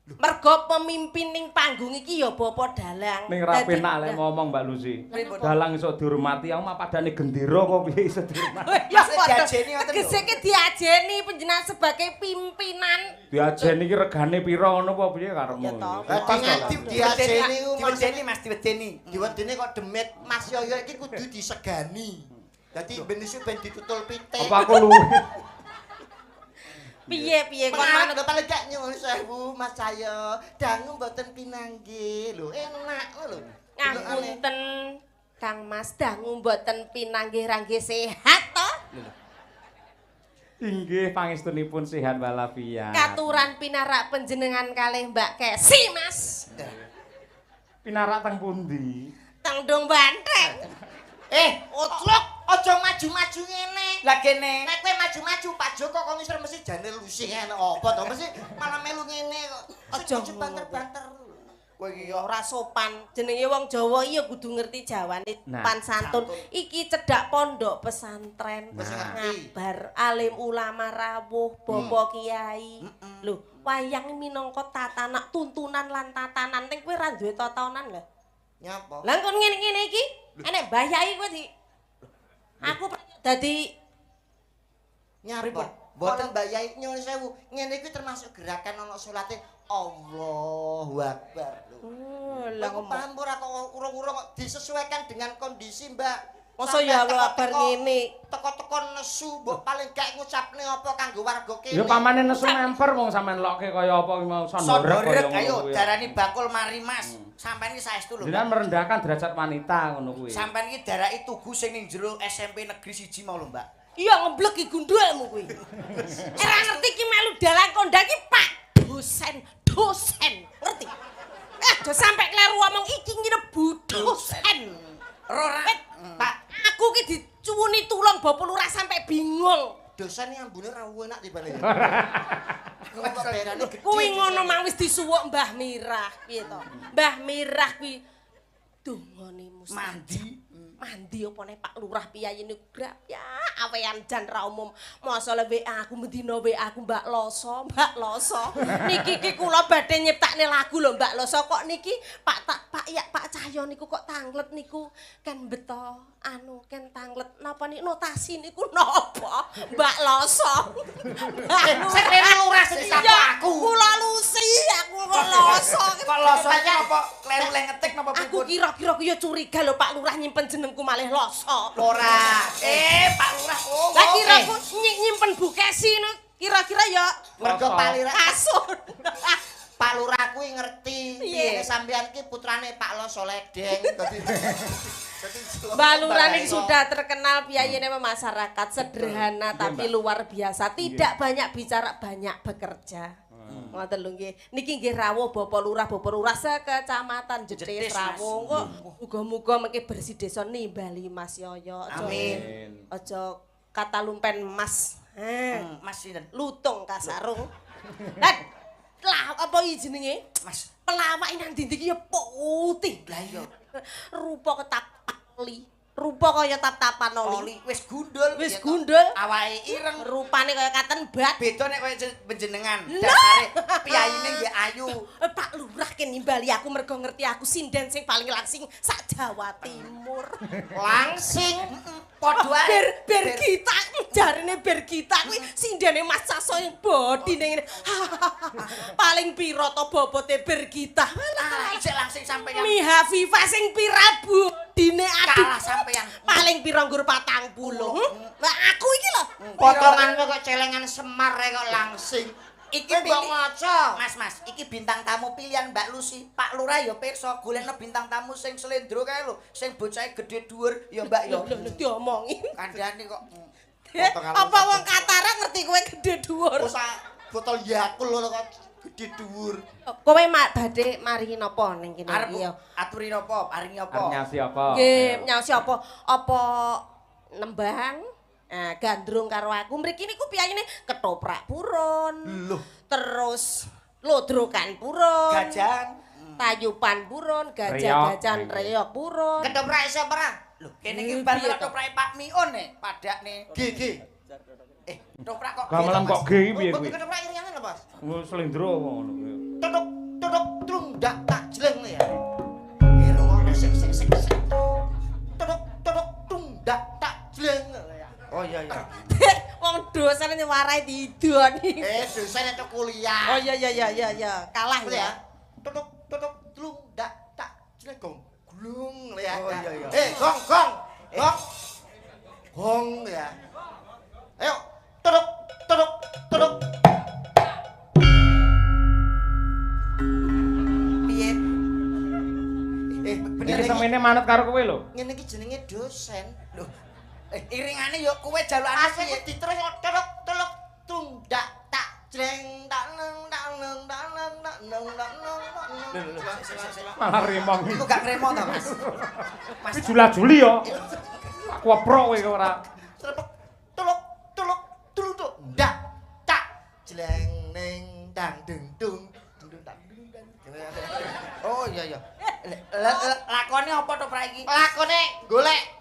Mergo pemimpin ning panggung iki ya Bapak Dalang. Ning ra penak lek ngomong Mbak Lucy. Dalang iso dihormati, aku mah padane gendera kok piye iso dihormati. Ya diajeni ngoten lho. Tegese ki diajeni panjenengan sebagai pimpinan. Diajeni iki regane pira ngono apa piye karepmu? Ya toh. Diajeni ku diwedeni Mas, diwedeni. Diwedeni kok demit Mas Yoyo iki kudu disegani. Dadi ben isu ben ditutul pitik. Apa aku luwe? Piye-piye kon manut paling gak nyuwun sewu Mas Cahyo. Dangu mboten pinanggih lho, enak lho. Ngapunten Kang Mas, dangu mboten pinanggih rangge sehat to? Inggih pangestunipun sehat walafiat. Katuran pinarak panjenengan kalih Mbak Kesi, Mas. Pinarak teng pundi? Teng Dong Banteng. Oclok aja maju-maju ngene. Lah kene. Nek kowe maju-maju Pak Joko kok ngisor mesti jane Lucy ngene apa to mesti malah melu ngene kok. Aja banter-banter. Kowe iki ora sopan. Jenenge wong Jawa iki ya kudu ngerti jawane pan santun. Iki cedhak pondok pesantren. Ngabar alim ulama rawuh, bapak kiai. Lho, wayang minangka tatanan tuntunan lan tatanan ning kowe ora duwe tatanan lho. Nyapa? Lah kon ngene-ngene iki enek bayai kowe di aku dadi nyapa? Mboten bayai nyuwun sewu. Ngene iki termasuk gerakan ana salate Allahu Akbar lho. Oh, lah kok paham ora kok urung-urung kok disesuaikan dengan kondisi, Mbak. Masa ya Allah Akbar ngene. Teko-teko nesu mbok paling gak ngucapne apa kanggo warga kene. Ya pamane nesu memper wong sampean lokke kaya apa mau sondorek kaya ngono. Ayo darani bakul mari Mas. Sampeyan iki saestu lho. Jenengan merendahkan derajat wanita ngono kuwi. Sampeyan iki daraki tugu sing ning jero SMP Negeri 1 mau lho, Mbak. Iya ngebleki gundulmu kuwi. Ora ngerti ki melu dalang kondang iki Pak dosen, dosen. Ngerti? Aja sampe kleru omong iki ngene bu dosen. Ora Pak, aku ki dicuwuni tulung Bapak Lurah sampe bingung. Dosen ambune ra enak tibane. Kuwi ngono mang wis disuwuk Mbah Mirah, piye to? Mbah Mirah kuwi dongane mandi. Mandi opone Pak Lurah piyayi niku grap ya awean jan ra umum. Masa le WA aku mendina WA aku Mbak Loso, Mbak Loso. Niki ki kula badhe nyiptakne lagu lho Mbak Loso kok niki Pak tak Pak ya Pak Cahyo niku kok tanglet niku kan beto anu ken tanglet napa niki notasi niku napa Mbak Loso. Sing rene lurah sing disapu aku. Kula Lusi aku kok Loso. Kok Loso napa kleru le ngetik napa pripun? Aku kira-kira ku ya curiga lho Pak Lurah nyimpen jenengku malih Loso. Ora. Pak Lurah. Oh. Lah kira ku nyimpen Bu Kesi no kira-kira ya mergo Pak Lurah kasur. Pak Lurah kuwi ngerti nek sampean ki putrane Pak Loso Ledeng. Dadi Mbak Lurah ini sudah terkenal piyayine masyarakat sederhana tapi luar biasa, tidak banyak bicara, banyak bekerja. Ngoten lho nggih. Niki nggih rawuh Bapak Lurah, Bapak Lurah sekecamatan Jetis rawuh. Engko muga-muga mengke bersih desa nimbali Mas Yoyo. Amin. Aja kata lumpen Mas. Mas sinten? Lutung kasarung. Lah lah apa iki jenenge? Mas. Pelawak nang ndi iki ya putih. Lah iya. Rupa ketapali. Rupa kaya tap-tapan oli. Wis gundul. Wis gundul. Awake ireng. Rupane kaya katen bat. Beda nek kaya panjenengan. Dasare piyayine nggih ayu. Pak Lurah ki nimbali aku mergo ngerti aku sinden sing paling langsing sak Jawa Timur. Langsing. Padha ae. Bergita jarene Bergita kuwi sindene Mas Saso yang bodine ngene. Paling pira to bobote Bergita? Alah isih langsing sampeyan. Miha Viva sing pira bodine aduh. Kalah sampeyan. Paling pira nggur 40. Lah aku iki lho. Potonganmu kok celengan Semar kok langsing. Iki mbok ngaca. Mas, iki bintang tamu pilihan Mbak Lucy. Pak Lurah ya pirsa golekno bintang tamu sing slendro kae lho, sing bocahe gedhe dhuwur ya Mbak ya. Lho diomongi. Kandhane kok. Apa wong Katara ngerti kowe gedhe dhuwur? Botol Yakult lho kok gedhe dhuwur. Kowe badhe maringi napa ning kene iki ya? Aturi napa? Paringi apa? Arep nyasi apa? Nggih, nyasi apa? Apa nembang? Gandrung karo aku mriki niku piyayine ketoprak purun. Loh. Terus lodrokan purun. Gajan, tayupan purun, gajah-gajan reyok purun. Ketoprak iso ora? Lho, kene iki bar ketoprake Pak Miun e, padakne. G G. Ketoprak kok. Gamelan kok G piye kuwi? Ketoprak iringane lho, Bos. Slendro apa ngono kuwi. Tutuk tutuk trung dak tak jleng ya. Ngrungokno sik sik sik. Tutuk tutuk tung dak tak jleng. Oh iya iya. Wong dosen warai didoni. Dosen itu kuliah. Oh iya iya iya iya, kalah ya. Tutuk tutuk tlung dak tak jleng gong. Glung ya. Oh iya iya. Gong gong. Gong. Gong ya. Ayo tutuk tutuk tutuk. Piye? Bener semene manut karo kowe lho. Ngene iki jenenge dosen. Lho. Iringane yo kowe jalukane piye? Diterus teluk teluk tundak tak jreng tak neng tak neng tak neng tak neng tak neng tak neng. Malah remong. Iku gak ngremo to, Mas? Mas iki jula-juli yo. Aku oprok kowe ora. Srepek teluk teluk tuluk ndak tak jreng neng dang dung dung dung tak dung dang. Oh iya iya. Lakone apa to pra iki? Lakone golek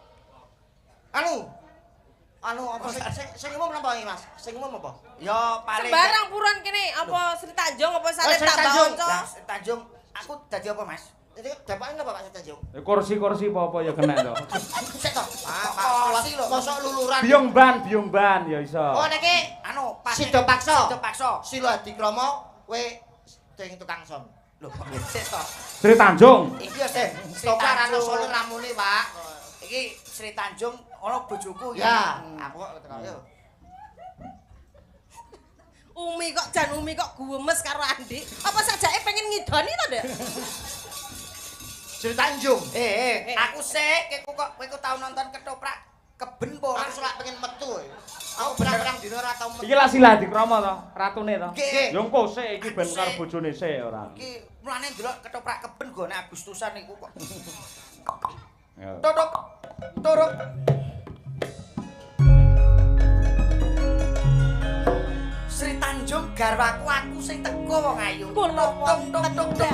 Anu apa sing umum napa iki Mas? Sing umum apa? Ya paling sembarang purun kene apa Sri Tanjung apa Sari Tambak Onco? Lah Sri Tanjung aku dadi apa Mas? Iki dapake napa Pak Sri Tanjung? Kursi-kursi apa-apa ya kena to. Sik to. Kursi lho, mosok luluran. Biyung ban ya iso. Oh niki anu Sida Paksa. Sida Paksa. Sila Adikrama kowe sing tukang son. Lho sik to. Sri Tanjung. Iki ya Sri Tanjung. Solo ramune, Pak. Iki Sri Tanjung ana bojoku ya. Aku kok teko yo. Umi kok jan Umi kok guwemes karo Andik. Apa sajake pengen ngidoni to, Nduk? Sri Tanjung. Aku sik kowe kok tau nonton ketoprak keben po ora? Aku selak pengen metu. Aku pirang-pirang dina ora tau metu. Iki lah Sila Adikrama to, ratune to. Yo engko sik iki ben karo bojone sik ora. Iki mulane ndelok ketoprak keben gone Agustusan niku kok. Tutuk turuk. Sri Tanjung garwaku aku sing teko wong ayu. Kula tung tung tung tung.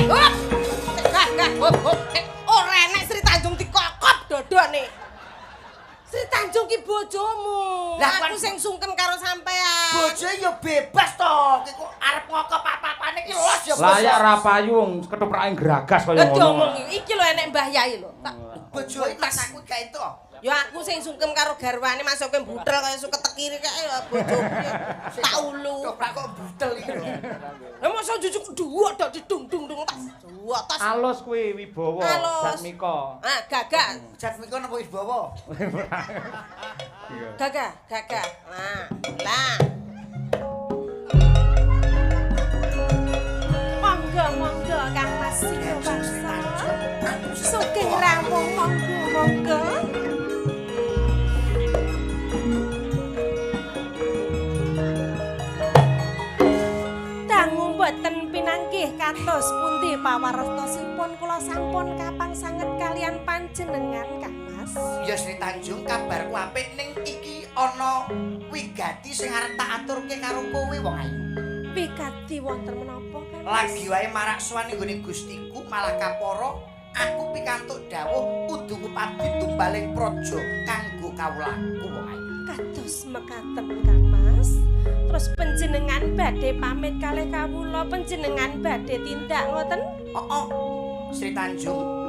Hop. Gah hop hop. Ora enek Sri Tanjung dikokop dodone. Sri Tanjung ki bojomu. Lah aku sing sungkem karo sampean. Bojo ya bebas to. Ki kok arep ngokop apa-apane ki los ya. Layak ra payu wong ketoprake gragas kaya ngono. Lah diomong iki lho enek Mbah Yai lho. Tak bojoe Mas aku gak entuk. Ya aku sing sungkem karo garwane masuk kowe butel kaya suket tekiri kae ya bojoku. Tak ulu. Ketoprak kok butel iki lho. Lah mosok jujuk dhuwur tok didung dung dung tas. Dhuwur tas. Alus kuwi wibawa Jatmika. Ah, gagah. Jatmika napa wibawa? Gagah, gagah. Nah, lah. Monggo, monggo Kang Mas Sila Paksa. Sugeng rawuh monggo, monggo. Dangu mboten pinanggih kados pundi pawartosipun kula sampun kapang sanget kalian panjenengan Kang Mas. Ya Sri Tanjung kabarku apik ning iki ana wigati sing arep tak aturke karo kowe wong ayu. Wigati wonten menapa, Kang? Lagi wae marak sowan ning gone Gustiku malah kapara aku pikantuk dawuh kudu ngupadi tumbaling praja kanggo kawulaku wong ayu. Kados mekaten, Kang Mas. Terus panjenengan badhe pamit kalih kawula, panjenengan badhe tindak ngoten? Heeh. Sri Tanjung.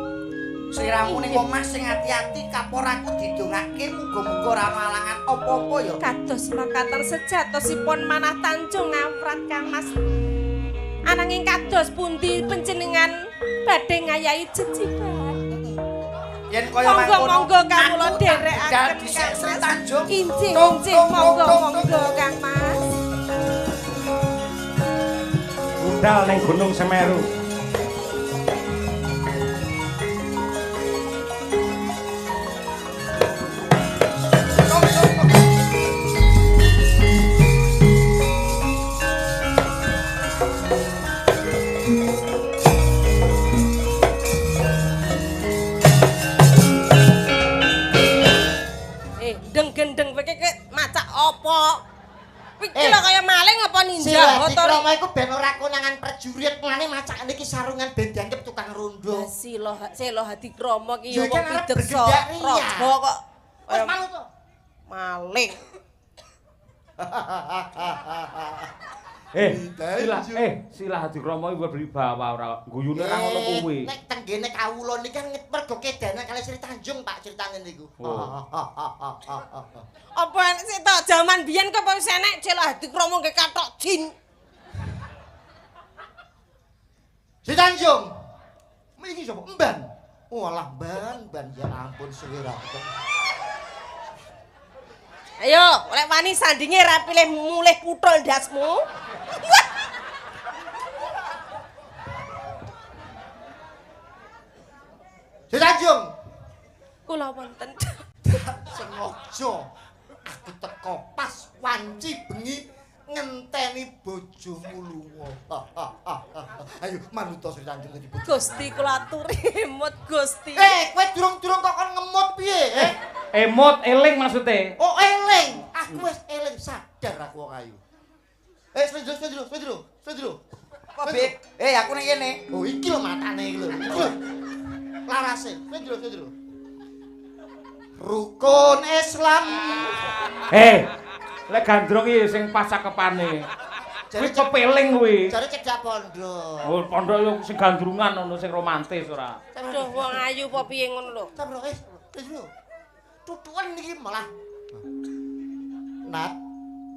Sliramu ning omah sing ati-ati kapor aku didongake muga-muga ora malangan apa-apa ya. Kados mekaten sejatosipun manah Tanjung ngawrat, Kang Mas. Ananging kados pundi panjenengan badhe ngayahi jejibahan? Yen kaya mangkono monggo kawula dherekaken dhisik Sri Tanjung. Injih, injih, monggo monggo Kang Mas. Budal ning Gunung Semeru. Gendeng kowe iki macak apa? Iki lho kaya maling apa ninja motor. Sila iku ben ora konangan prajurit ngene macak niki sarungan ben dianggep tukang rondo. Sila Sela Hadikrama ki ya wong pideksa raja kok. Wis malu to. Maling. Sila Hadikrama iki berwibawa ora guyune ora ngono kuwi. Nek tenggene kawula niki kan mergo kedanan kalih Sri Tanjung Pak critane niku. Apa enek sik ta jaman biyen kok wis enek Sila Hadikrama nggih kathok jin. Sri Tanjung. Iki sapa? Emban. Walah ban ban ya ampun suwe ra. Ayo, lek wani sandinge ra pilih mulih puthul ndasmu. Sri Tanjung. Kula wonten. Sengaja aku teko pas wanci bengi ngenteni bojomu lunga. Ayo manut Sri Tanjung dadi bojo. Gusti kula aturi emut Gusti. Eh, kowe durung-durung kok kon ngemut piye, eh? Emut eling maksude. Oh, eling. Aku wis eling sadar aku wong ayu. Eh, sepeda dulu. Apa, Bik? Eh, aku ning kene. Oh, iki lho matane iki lho. Iki lho. Larase. Sepeda dulu. Rukun Islam. Eh, lek gandrung iki sing pas cakepane. Kuwi kepeling kuwi. Jare cedhak pondok. Oh, pondok yo sing gandrungan ngono sing romantis ora. Duh, wong ayu apa piye ngono lho. Sabar, wis lho. Tutukan niki malah.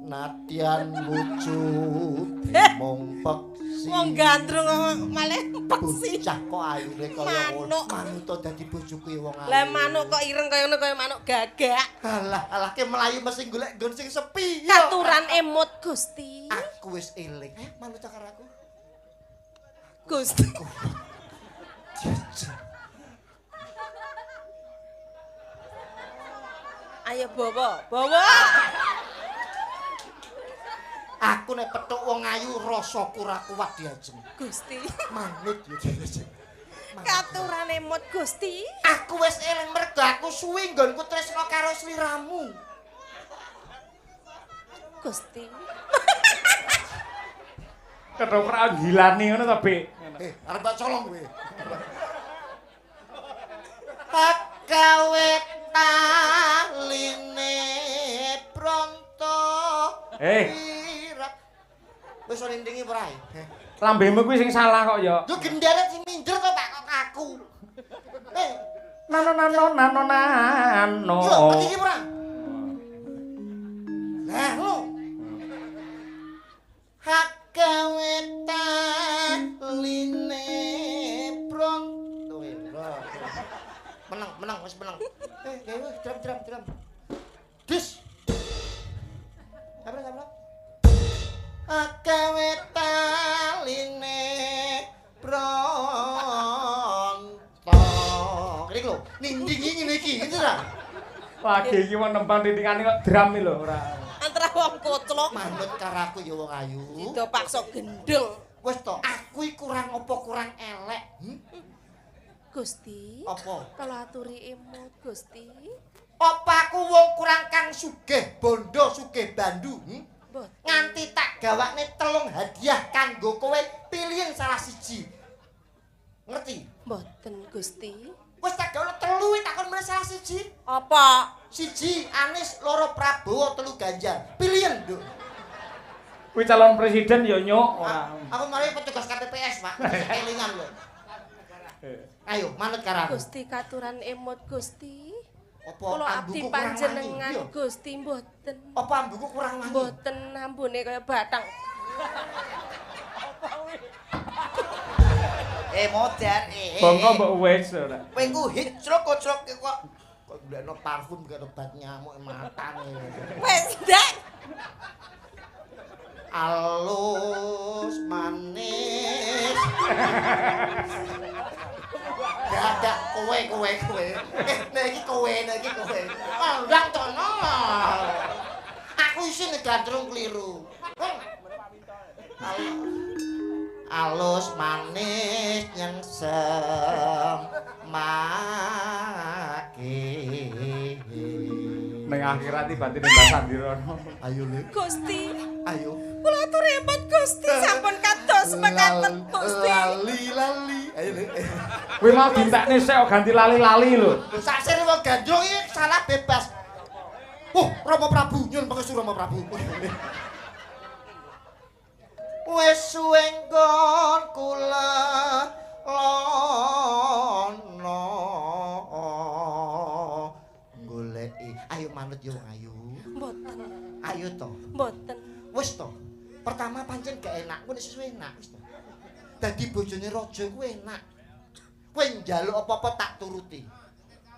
Natian wujud mung peksi. Wong gandrung malah peksi. Bocah kok ayune kaya ngono. Manut dadi bojoku wong ayu. Lah manuk kok ireng kaya ngono kaya manuk gagak. Alah, alah ke mlayu mesti golek nggon sing sepi. Katuran emut Gusti. Aku wis eling. Manut karo aku. Gusti. Ayo bawa, bawa. Aku nek petuk wong ayu rasaku ora kuat diajeng. Gusti. Manut ya diajeng. Katurane mut Gusti. Aku wis eling mergo aku suwi nggonku tresna karo sliramu. Gusti. Ketoprak gilani ngono to, Bik? Eh, arep tak colong kowe. Pagawe taline pronto. Eh. Wis nindingi ora? Lambemu kuwi sing salah kok ya. Yo gendere sing minder to Pak kok aku. Eh, nano nano nano nano. Yo, iki ora? Lah, lho. Hak gawe taline pronto. Menang, menang, wis menang. Eh, gawe drum drum drum. Dis. Sabar, sabar. Agawe taline pronto. Iki lho, nindingi ngene iki, ngene ta? Lagi iki wong nembang tindingane kok drum iki lho ora. Antara wong koclok manut karo aku ya wong ayu. Dida paksa gendeng. Wis to, aku iki kurang apa kurang elek? Gusti. Apa? Kala aturi emut Gusti. Apa aku wong kurang kang sugih bondo, sugih bandu? Mboten. Nganti tak gawakne 3 hadiah kanggo kowe, pilihan salah siji. Ngerti? Mboten Gusti. Wis tak gawakne 3 takon meneh salah siji. Apa? 1 Anies, 2 Prabowo, 3 Ganjar. Pilihan, Nduk. Kuwi calon presiden ya nyuk ora. Aku mari petugas KPPS, Pak. Kelingan lho. Ayo manut karo aku. Gusti katuran emot Gusti. Apa Kula abdi ambuku kurang wangi? panjenengan Iya. Gusti mboten. Apa ambuku kurang wangi? Mboten ambune kaya batang. Modar Bongko mbok wis ora. Kowe ku hicruk kocrok kok. Kok golekno parfum karo obat nyamuk matane. Wes ndak. Alus manis. Gak kowe. Nek iki kowe, nek iki kowe. Ndang tono. Aku isin gandrung keliru. Alus manis nyengsem maki. Ning akhirat iki batine Mbah Sandirono. Ayo Le. Gusti. Ayo. Kula atur emot Gusti sampun kados mekaten Gusti. Lali lali. Ayo Le. Kuwi mau dintekne sik kok ganti lali-lali lho. Sak sire wong gandrung iki salah bebas. Rama Prabu, nyun pangestu Rama Prabu. Wis suwe nggon kula lono goleki. Ayo manut yo wong ayu. Mboten. Ayo to. Mboten. Wis to. Pertama pancen gak enak, kuwi sesuai enak wis to. Dadi bojone raja kuwi enak. Kowe njaluk apa-apa tak turuti.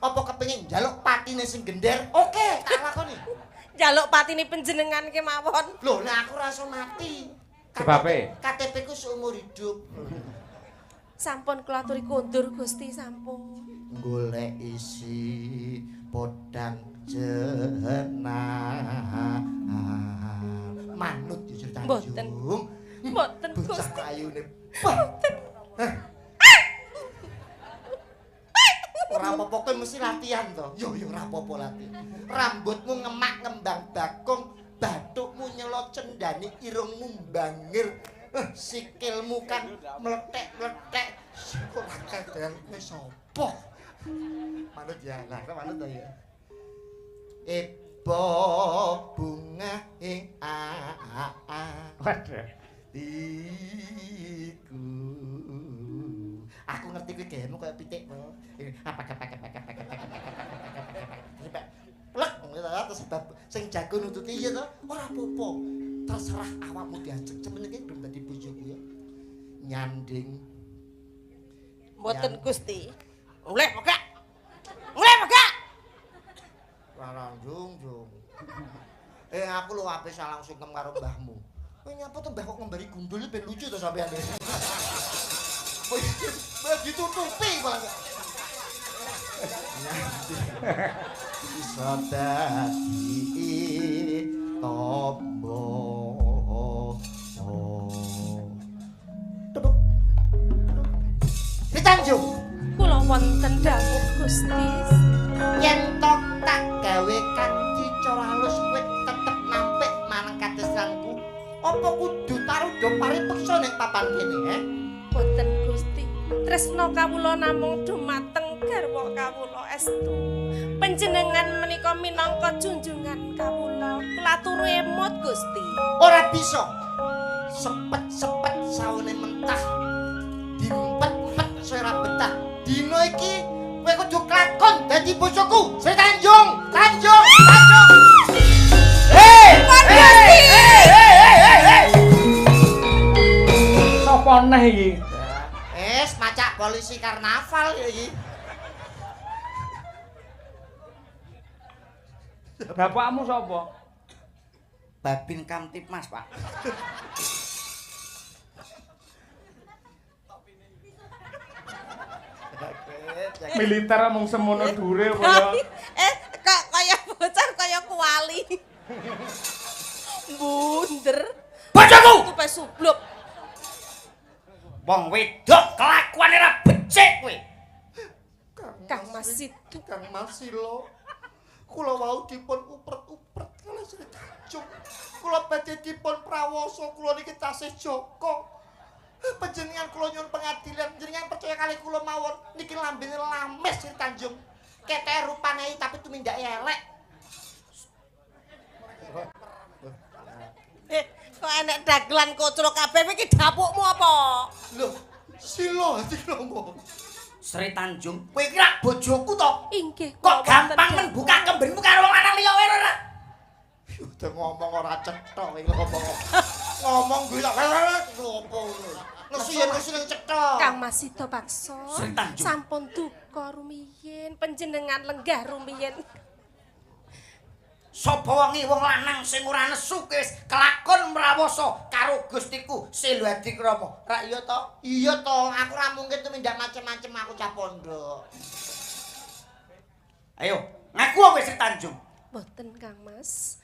Apa kepengin njaluk patine sing gender? Oke, tak lakoni. Njaluk patine panjenengan kemawon. Lho, nek aku ora iso mati. Sebabe? KTP ku seumur hidup. Sampun kula aturi kondur Gusti sampun. Golek isi podang jenar. Manut yo Sri Tanjung. Mboten Bocah Gusti. ayune. Mboten. Ora apa-apa kowe mesti latihan to. Yo yo ora apa-apa latihan. Rambutmu ngemak ngembang bakung, bathukmu nyelot cendani, irungmu bangir, sikilmu kan mlethek-mlethek. Ora kadean kowe sapa? Manut ya, lah manut to ya. Ebo bunga ing a a. Waduh. Iku. Aku ngerti kuwi gayemu kaya pitik kok. Apa apa apa apa apa apa apa. Plek terus sebab sing jago nututi ya to, ora apa-apa. Terserah awakmu diajeng cemen iki belum dadi bojoku ya. Nyanding. Mboten Gusti. Mulih pegak. Mulih pegak. Ora jung-jung. Aku lho ape salang sungkem karo mbahmu. Kowe nyapa to mbah kok ngembari gundul ben lucu to sampean. Mbah ditutupi malah. Bisa dadi tombo. Tepuk. Ditanjung. Kula wonten dawuh Gusti. Yen to tak gawe kanthi cara halus kowe tetep nampik marang kadesranku. Apa kudu tarudha paripeksa ning papan kene, he? Boten Gusti. Tresna kawula namung dumateng garwa kawula estu. Panjenengan menika minangka junjungan kawula. Kula turu emot Gusti. Ora bisa. Sepet-sepet saune mentah. Dimpet-empet ora betah. Dina iki kowe kudu klakon dadi bojoku. Sri Tanjung, Tanjung, Tanjung. Hei! Sapa neh iki? Es macak polisi karnaval ya iki. Bapakmu sapa? Babin Kamtibmas, Pak. Militer mung semono dure apa ya? Kok kaya bocah kaya kuali. Bunder. Bojoku! Tupe subluk. Wong wedok kelakuane ra becik kowe. Kang Mas Situ. Kang Mas Silo. Kula wau dipun upret-upret. Kula Sri Tanjung. Kula badhe dipun prawasa kula niki tasih jaka. Panjenengan kula nyuwun pengadilan, jenengan percaya kali kula mawon niki lambene lames Sri Tanjung. Keteke rupane tapi tumindake elek. Kok enek dagelan kocrok kabeh iki dapukmu apa? Lho, sila dikromo. Sri Tanjung, kowe iki rak bojoku to? Inggih. Kok gampang men buka kembenmu karo wong lanang liya wae ora? Udah ngomong ora cetha iki ngomong. Ngomong kuwi tak opo ngono. Nesu yen nesu ning cetha. Kang Mas Sida Paksa. Sampun duka rumiyin, panjenengan lenggah rumiyin. Sapa wonge wong lanang sing ora nesu wis kelakon mrawasa karo Gustiku Selo Adikrama. Rak iya to? Iya to, aku ora mungkin tumindak macem-macem aku cah pondok. Ayo, ngaku kowe Sri Tanjung. Mboten Kang Mas.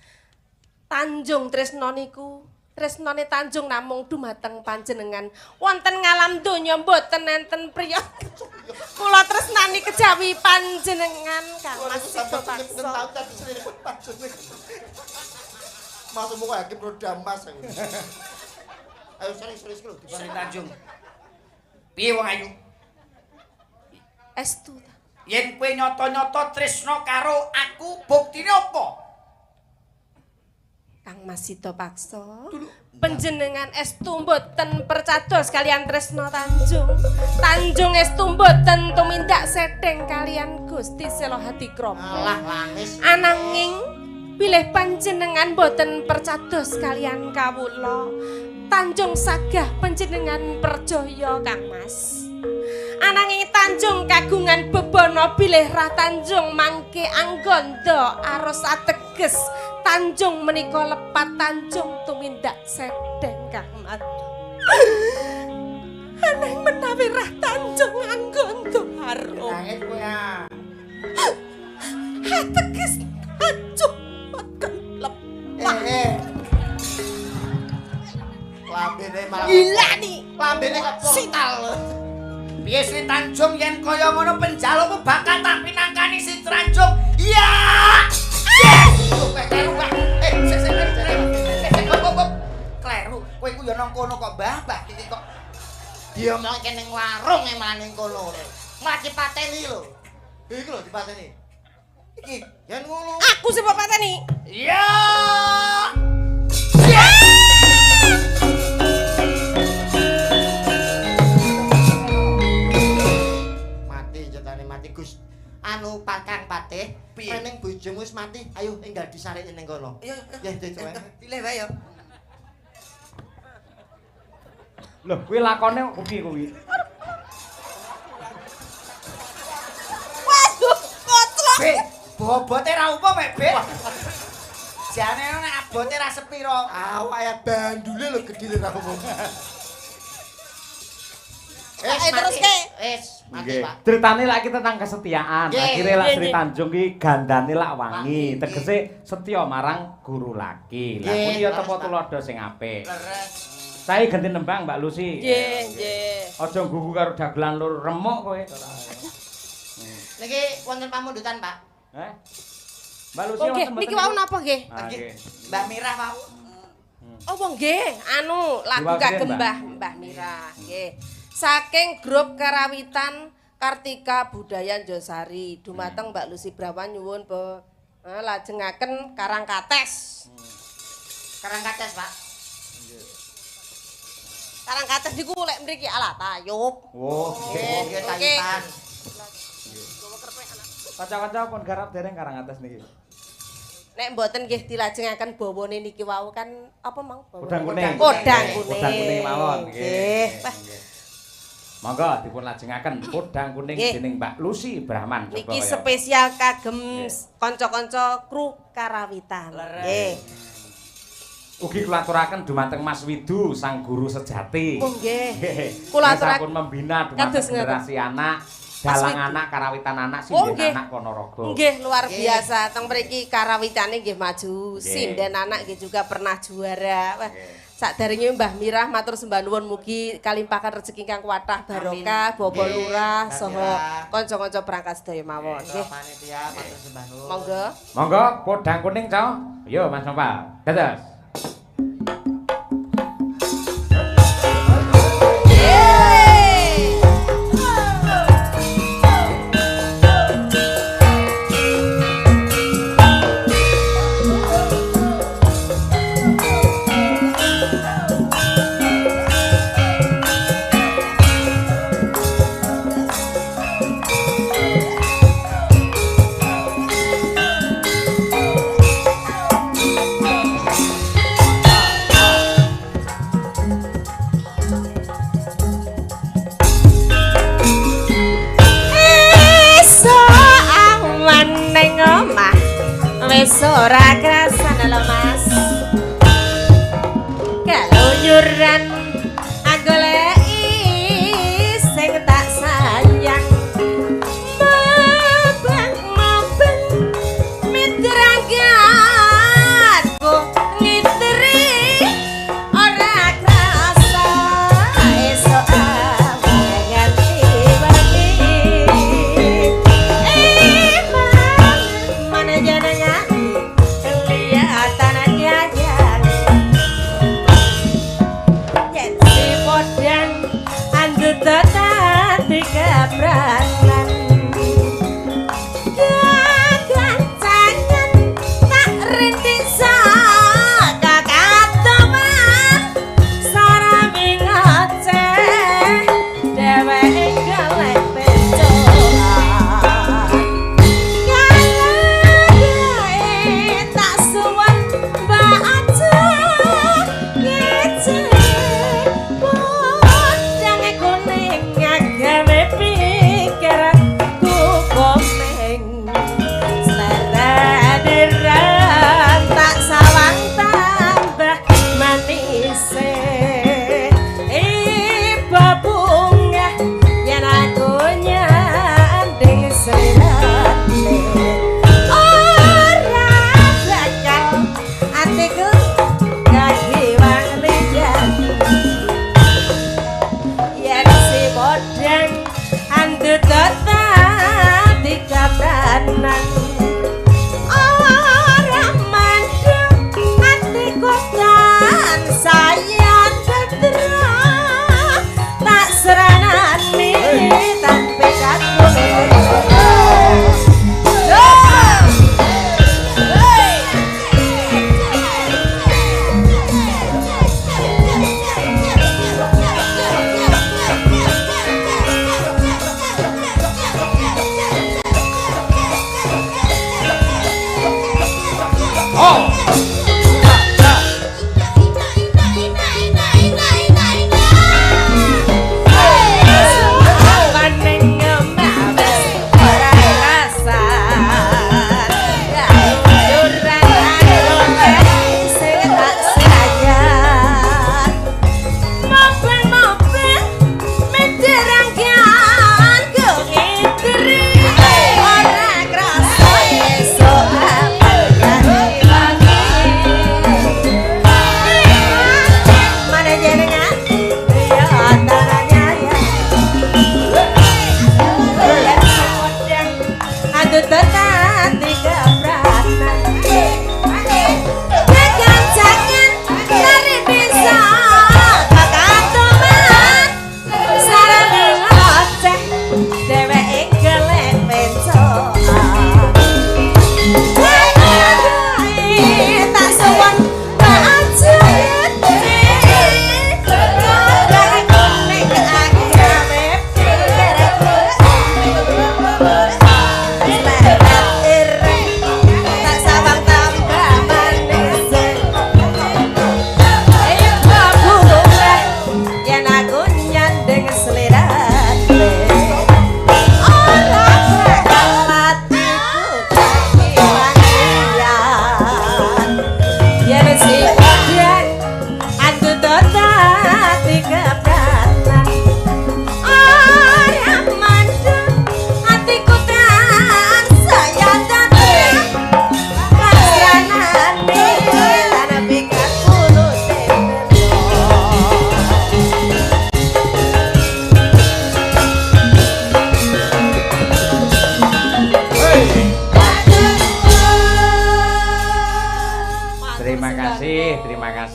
Tanjung tresna niku, tresnane Tanjung namung dumateng panjenengan. Wonten ngalam donya mboten enten priya. Kula tresnani kejawi panjenengan Kang Mas Sida Paksa. Masuk muka hakim roda emas. Ayo serius lho Sri Tanjung. Piye wong ayu? Estu ta. Yen kowe nyata-nyata tresna karo aku, buktine apa? Kang Mas Sida Paksa, panjenengan estu mboten percados kalian tresna Tanjung. Tanjung estu mboten tumindak sedeng kalian Gusti Selo Hadikrama. Alah langis. Ananging bilih panjenengan mboten percados kalian kawula, Tanjung sagah panjenengan percaya Kang Mas. Ananging Tanjung kagungan bebana bilih Rah Tanjung mangke angganda aros ateges Tanjung menika lepat Tanjung tumindak sedeng Kang Mas. Ananging menawi Rah Tanjung angganda aros Nangis kowe ah. Ateges Tanjung boten lepat. Lambene malah Gila nih. Lambene kok portal. Piye Sri Tanjung yen kaya ngono penjalukmu bakal tak pinangkani Sri Tanjung. Iya. Yes. Kleru, Pak. Sik sik kleru. Kowe iku ya nang kono kok mbah-mbah iki kok diomongke ning warung e malah ning kono. Malah dipateni lho. Iki lho dipateni. Iki yen ngono. Aku sing mbok pateni. Iya. Mati Gus. Anu Kang Patih, rening bojomu wis mati, ayo enggal disareke ning kono. Iya, ya coba. Pilih wae ya. Lho, kuwi lakone kok piye kuwi? Waduh, koclok. Be, bobote ra umum mek, Be. Jane nek abote ra sepiro. Awake bandule lho gedhe ra umum. Terus ke. Wis, mati, Pak. Critane lak iki tentang kesetiaan. Akhire lak Sri Tanjung ki gandane lak wangi, tegese setya marang guru laki. Lah kuwi ya tepa tuladha sing apik. Leres. Saya ganti nembang Mbak Lucy. Nggih, nggih. Aja nggugu karo dagelan lur remuk kowe. Niki wonten pamundutan, Pak. Heh. Mbak Lucy wonten mboten? Niki wau napa nggih? Mbak Mirah wau. Oh, nggih, anu lagu kagem Mbah Mirah. Nggih. Saking grup Karawitan Kartika Budaya Njosari dumateng Mbak Lucy Brawan nyuwun lajengaken Karangkates. Karangkates, Pak. Karangkates niku lek mriki ala tayub. Oh, nggih, tayuban. Kanca-kanca pun garap dereng Karangkates niki. Nek mboten nggih dilajengaken bawane niki wau kan apa mang? Podang kuning. Podang kuning. Podang kuning mawon nggih. Monggo dipun lajengaken podang kuning dening Mbak Lucy Brahman. Niki spesial kagem kanca-kanca kru Karawitan. Nggih. Ugi kula aturaken dumateng Mas Widu sang guru sejati. Oh nggih. Kula aturaken membina dumateng generasi anak, dalang anak, karawitan anak, sinden anak Ponorogo. Nggih, luar biasa. Teng mriki karawitane nggih maju, sinden anak nggih juga pernah juara. Wah, Sakderenge Mbah Mirah matur sembah nuwun mugi kalimpahan rezeki ingkang kathah barokah, Bapak Lurah saha kanca-kanca perangkat sedaya mawon. Nggih. Panitia matur sembah nuwun. Monggo. Monggo podang kuning, Cok. Yo Mas Nopal. Dados. Wis ora krasan lho Mas. Keluyuran anggoleki sing tak sayang. Mabang-mabang mitrangganku ngitri ora krasa esuk awan nganti wengi. Mana jenengan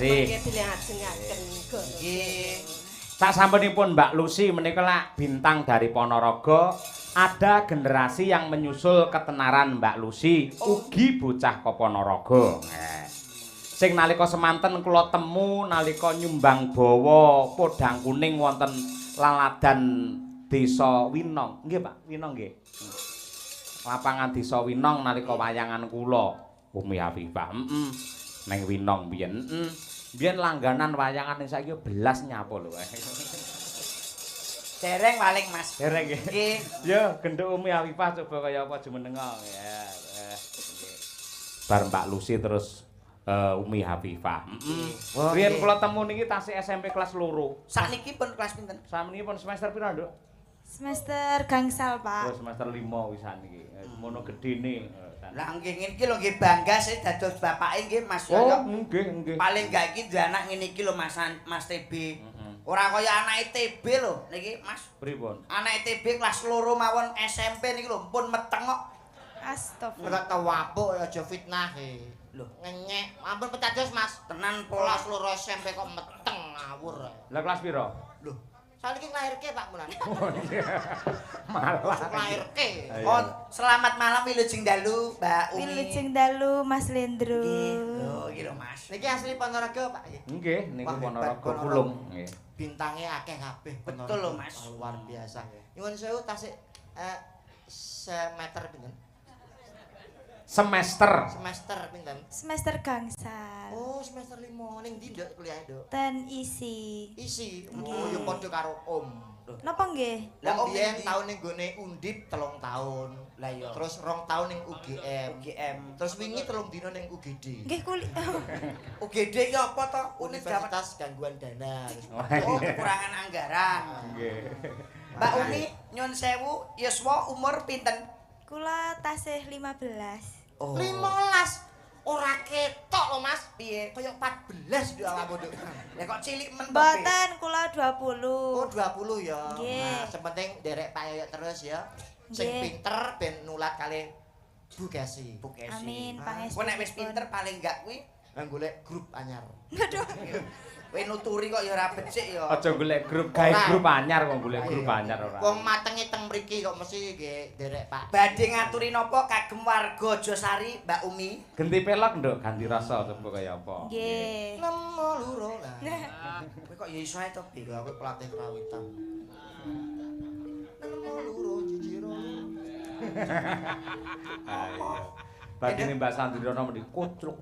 kasih. Mangke dilajengaken. Nggih. Sak sampunipun Mbak Lucy menika lak bintang dari Ponorogo, ada generasi yang menyusul ketenaran Mbak Lucy, ugi bocah ko Ponorogo. Sing nalika semanten kula temu nalika nyumbang bawa podang kuning wonten laladan Desa Winong. Nggih, Pak, Winong nggih. Lapangan Desa Winong nalika wayangan kula Umi Afifah. Heeh. Neng Winong biyen. Heeh. Biyen langganan wayangan ning saiki belas nyapa lho. Dereng paling Mas. Dereng nggih. Nggih. Yo genduk Umi Afifah coba kaya apa jumenenga. Ya. Nggih. Bar Mbak Lucy terus Umi Hafifah. Heeh. Riyen kula temu niki tasih SMP kelas 2. Sakniki pun kelas pinten? Sakniki pun semester pira, Nduk? Semester gangsal, Pak. Oh, semester 5 wisan iki. Mono gedene. Lah nggih ngene iki lho nggih bangga sih dados bapake nggih Mas Yoyo. Oh, nggih, nggih. Paling gak iki duwe anak ngene iki lho Mas Mas TB. Ora kaya anake TB lho niki Mas. Pripun? Anake TB kelas 2 mawon SMP niki lho pun meteng kok. Astagfirullah. Ora tawapuk aja fitnah e. Lho, ngenyek. Ampun pecados Mas. Tenan kelas 2 SMP kok meteng ngawur. Lah kelas pira? Lho, saniki nglairke Pak Mulan. Oh iya. Malah nglairke. Oh, selamat malam wilujeng dalu Mbak Umi. Wilujeng dalu Mas Lendro. Nggih. Lho, iki lho Mas. Niki asli Ponorogo Pak nggih. Nggih, niku Ponorogo Pulung nggih. Bintange akeh kabeh. Betul lho Mas. Luar biasa. Nyuwun sewu tasik semeter pinten? Semester. Semester pinten? Semester gangsal. Oh, semester 5. Ning ndi, Nduk, kuliahe, Nduk? Ten isi. Isi. Oh, ya padha karo Om. Napa nggih? Lah Om biyen taun ning gone Undip 3 tahun. Lah iya. Terus 2 tahun ning UGM. UGM. Terus wingi 3 dina ning UGD. Nggih kuliah. UGD ki apa to? Universitas Gangguan Dana. Oh, kekurangan anggaran. Nggih. Mbak Umi nyun sewu yuswa umur pinten? Kula tasih 15. Oh. 15 ora ketok lho Mas. Piye? Kaya 14 nduk awakmu nduk. Lah kok cilik men to? Mboten, kula 20. Oh, 20 ya. Nggih. Nah, sing penting nderek Pak Yoyok terus ya. Sing pinter ben nulat kalih Bu Kesi. Bu Kesi. Amin, pangestu. Kowe nek wis pinter paling enggak kuwi nang golek grup anyar. Aduh. Kowe nuturi kok ya ora becik ya. Aja golek grup, gawe grup anyar kok golek grup anyar ora. Wong matenge teng mriki kok mesti nggih nderek Pak. Badhe ngaturi napa kagem warga Josari Mbak Umi? Genti pelok nduk, ganti rasa coba kaya apa. Nggih. Nemo loro lah. Kowe kok ya iso ae to, Bi. Lha aku pelatih kerawitan. Nemo loro jijiro. Badine Mbak Sandriana mendhi kucluk.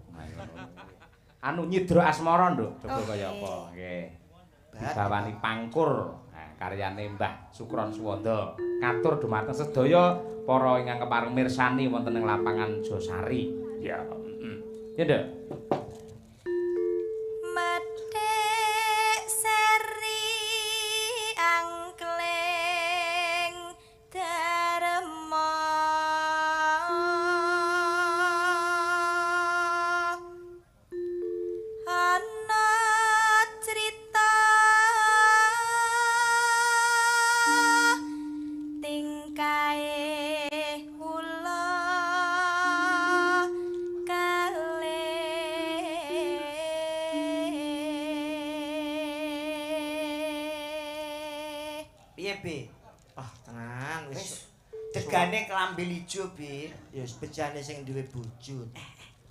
Anu Nyidra Asmara nduk, coba kaya apa. Nggih. Dibawani Pangkur, nah, karyane Mbah Sukron Suwanda. Katur dumateng sedaya para ingkang kepareng mirsani wonten ing lapangan Josari. Ya, heeh. Ya, Nduk. Methik seri angkling darma. Ana crita tingkae ula kalih. Piye, Bi? Ah, tenan wis. Degane klambi ijo, Bi. Ya wis bejane sing duwe bojo.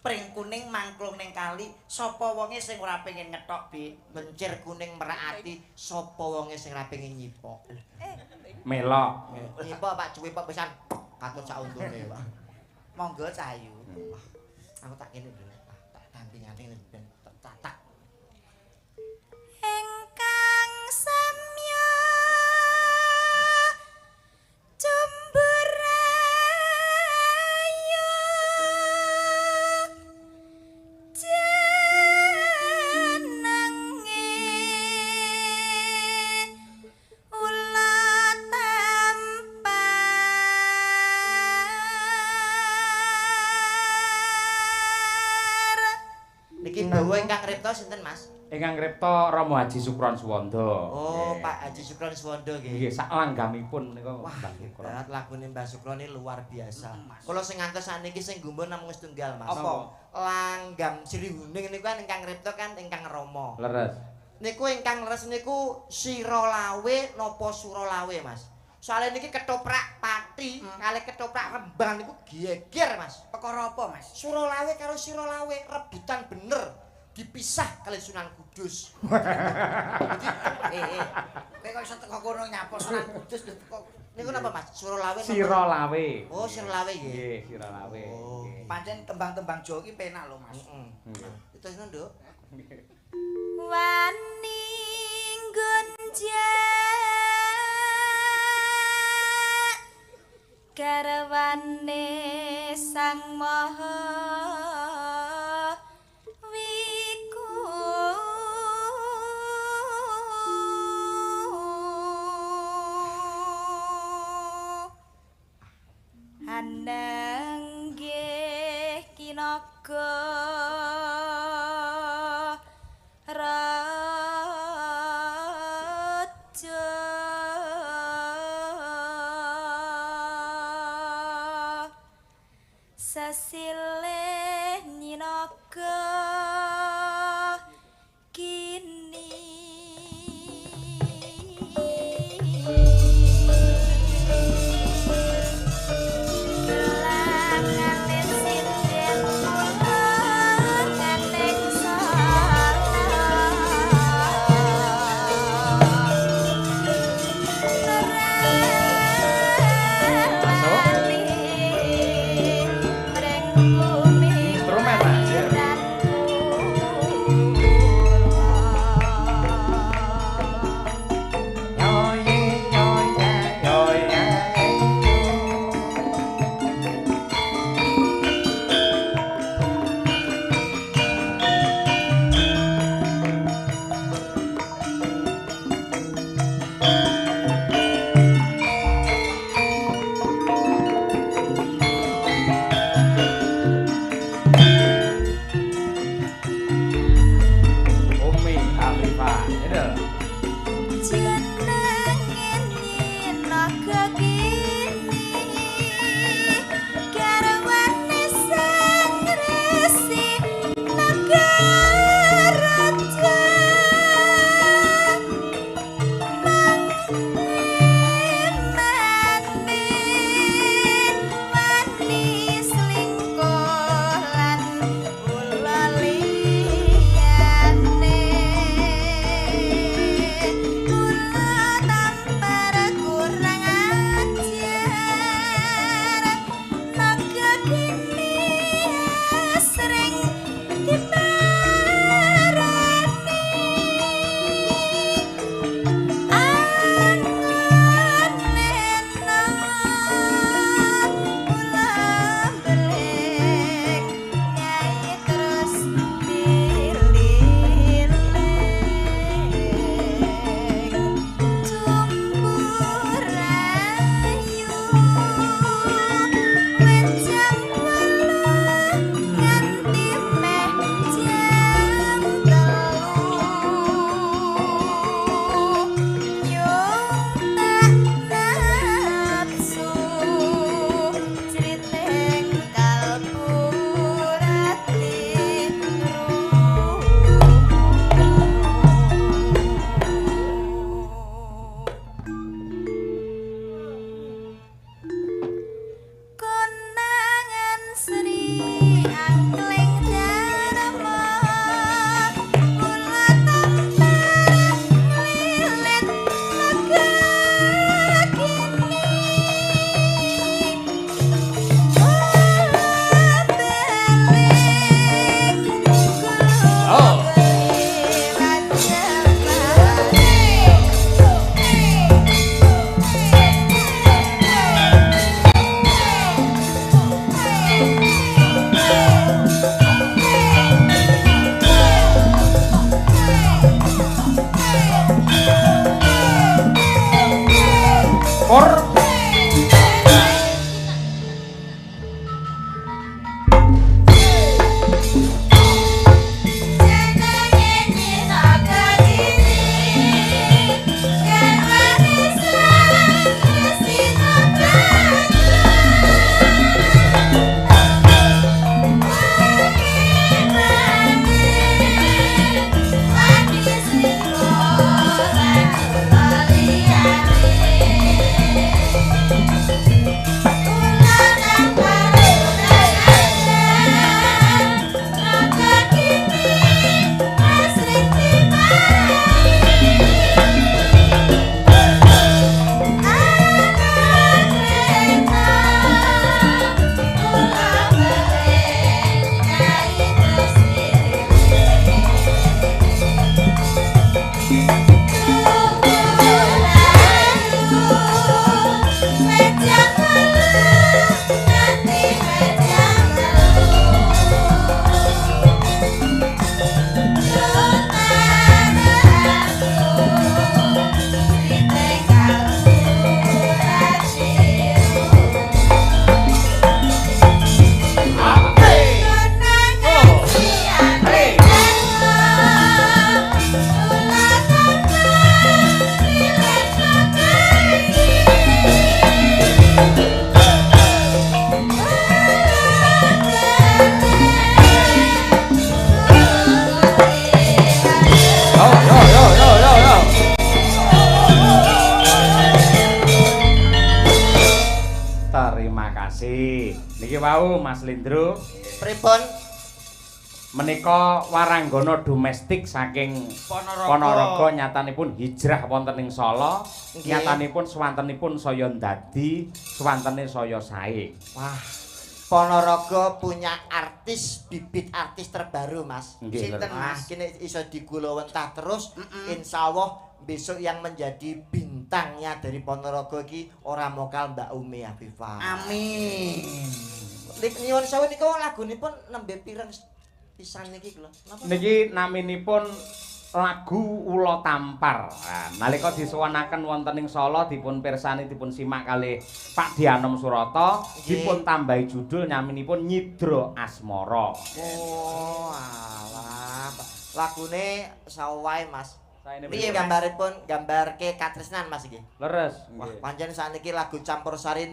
Pring kuning mangklung ning kali, sapa wonge sing ora pengen ngetok, Bi? Mencir kuning merak ati, sapa wonge sing ora pengen nyipok? Melok. Nyipok Pak cuwi Pak pisan katut sak untune, Pak. Monggo Cahayu. Aku tak kene dulu. Tak dampingane ben tatak. Engkang samya cumburayu jenenge ula tampar. Niki bawa ingkang ripta ngripta sinten, Mas? Ingkang ngripta Rama Haji Sukron Suwondo. Oh, Pak Haji Sukron Suwondo nggih. Nggih, sak langgamipun menika Mbah Sukron. Hebat lagune Mbah Sukron ini luar biasa. Kula sing ngantos saniki sing gumun namung setunggal, Mas. Apa? Langgam Sri Huning niku kan ingkang ngripta kan ingkang Rama. Leres. Niku ingkang leres niku Sirolawe napa Surolawe, Mas? Soale niki ketoprak Pati kalih ketoprak Rembang niku geger, Mas. Perkara apa, Mas? Surolawe karo Sirolawe rebutan bener. Dipisah kali Sunan Kudus. Kowe kok iso teko kono nyapa Sunan Kudus lho teko. Niku napa, Mas? Surolawe. Sirolawe. Oh, Sirolawe nggih. Nggih, Sirolawe. Pancen tembang-tembang Jawa iki penak lho, Mas. Heeh. Itu Nduk. Wani gonjak garwane Sang Maha Wiku Hanenggih kinaga raja sesilih nyinaga kini langalit sinden kula ngating salah. Instrumen, Mas. Umi Afifah. Ini lho. Jenenge Naga kini garwane Sang Resi Naga Raja Mangimane wani selingkuh lan kula liyane kula tampar kurang ajar. kasih. Niki wau Mas Lindro. Pripun? Menika waranggana domestik saking Ponorogo nyatanipun hijrah wonten ing Solo, nyatanipun swantenipun saya ndadi, swantene saya sae. Wah, Ponorogo punya artis, bibit artis terbaru, Mas. Sinten, Mas? Kini iso digulawentah terus, insyaallah besok yang menjadi bintangnya dari Ponorogo iki ora mokal Mbak Umi Afifah. Amin. Nyuwun sewu niku lagunipun nembe pireng pisan niki lho. Napa? Niki naminipun lagu Ula Tampar. Nah, nalika disuwunaken wonten ing Solo dipun pirsani dipun simak kalih Pak Dianom Surata, dipun tambahi judul naminipun Nyidra Asmara. Oh, alah. Lagune sawae, Mas. Piye gambaripun gambarke katresnan Mas iki? Leres. Wah, pancen sakniki lagu campur sari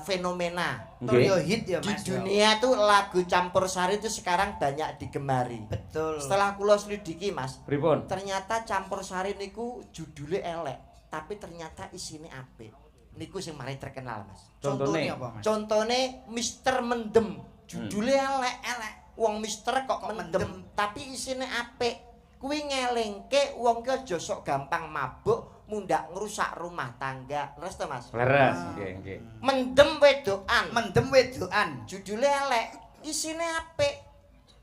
fenomena. Tur hit ya Mas. Di dunia tuh lagu campur sari itu sekarang banyak digemari. Betul. Setelah kula selidiki Mas, pripun? Ternyata campur sari niku judule elek, tapi ternyata isine apik. Niku sing mari terkenal Mas. Contone apa Mas? Contone Mister Mendem. Judule elek-elek. Wong Mister kok mendem, tapi isine apik. Kuwi ngelingke wong ki aja sok gampang mabuk, mundak ngrusak rumah tangga. Leres to, Mas? Leres, nggih, nggih. Mendem wedokan. Mendem wedokan. Judule elek, isine apik.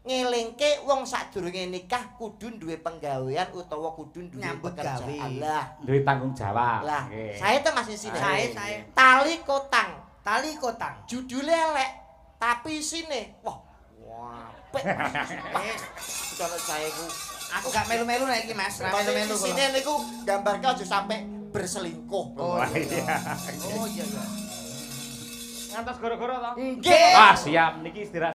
Ngelingke wong sadurunge nikah kudu duwe penggawean utawa kudu duwe pekerjaan. Lah, duwe tanggung jawab. Lah, sae to Mas isine? Sae, sae. Tali kotang. Tali kotang. Judule elek, tapi isine wah, apik. Wis, cara saeku. Aku gak melu-melu nek iki Mas, ra melu-melu kok. Isine niku gambarke aja sampe berselingkuh. Oh iya. Oh iya iya. Ngantos goro-goro to? Nggih. Ah siap niki istirahat.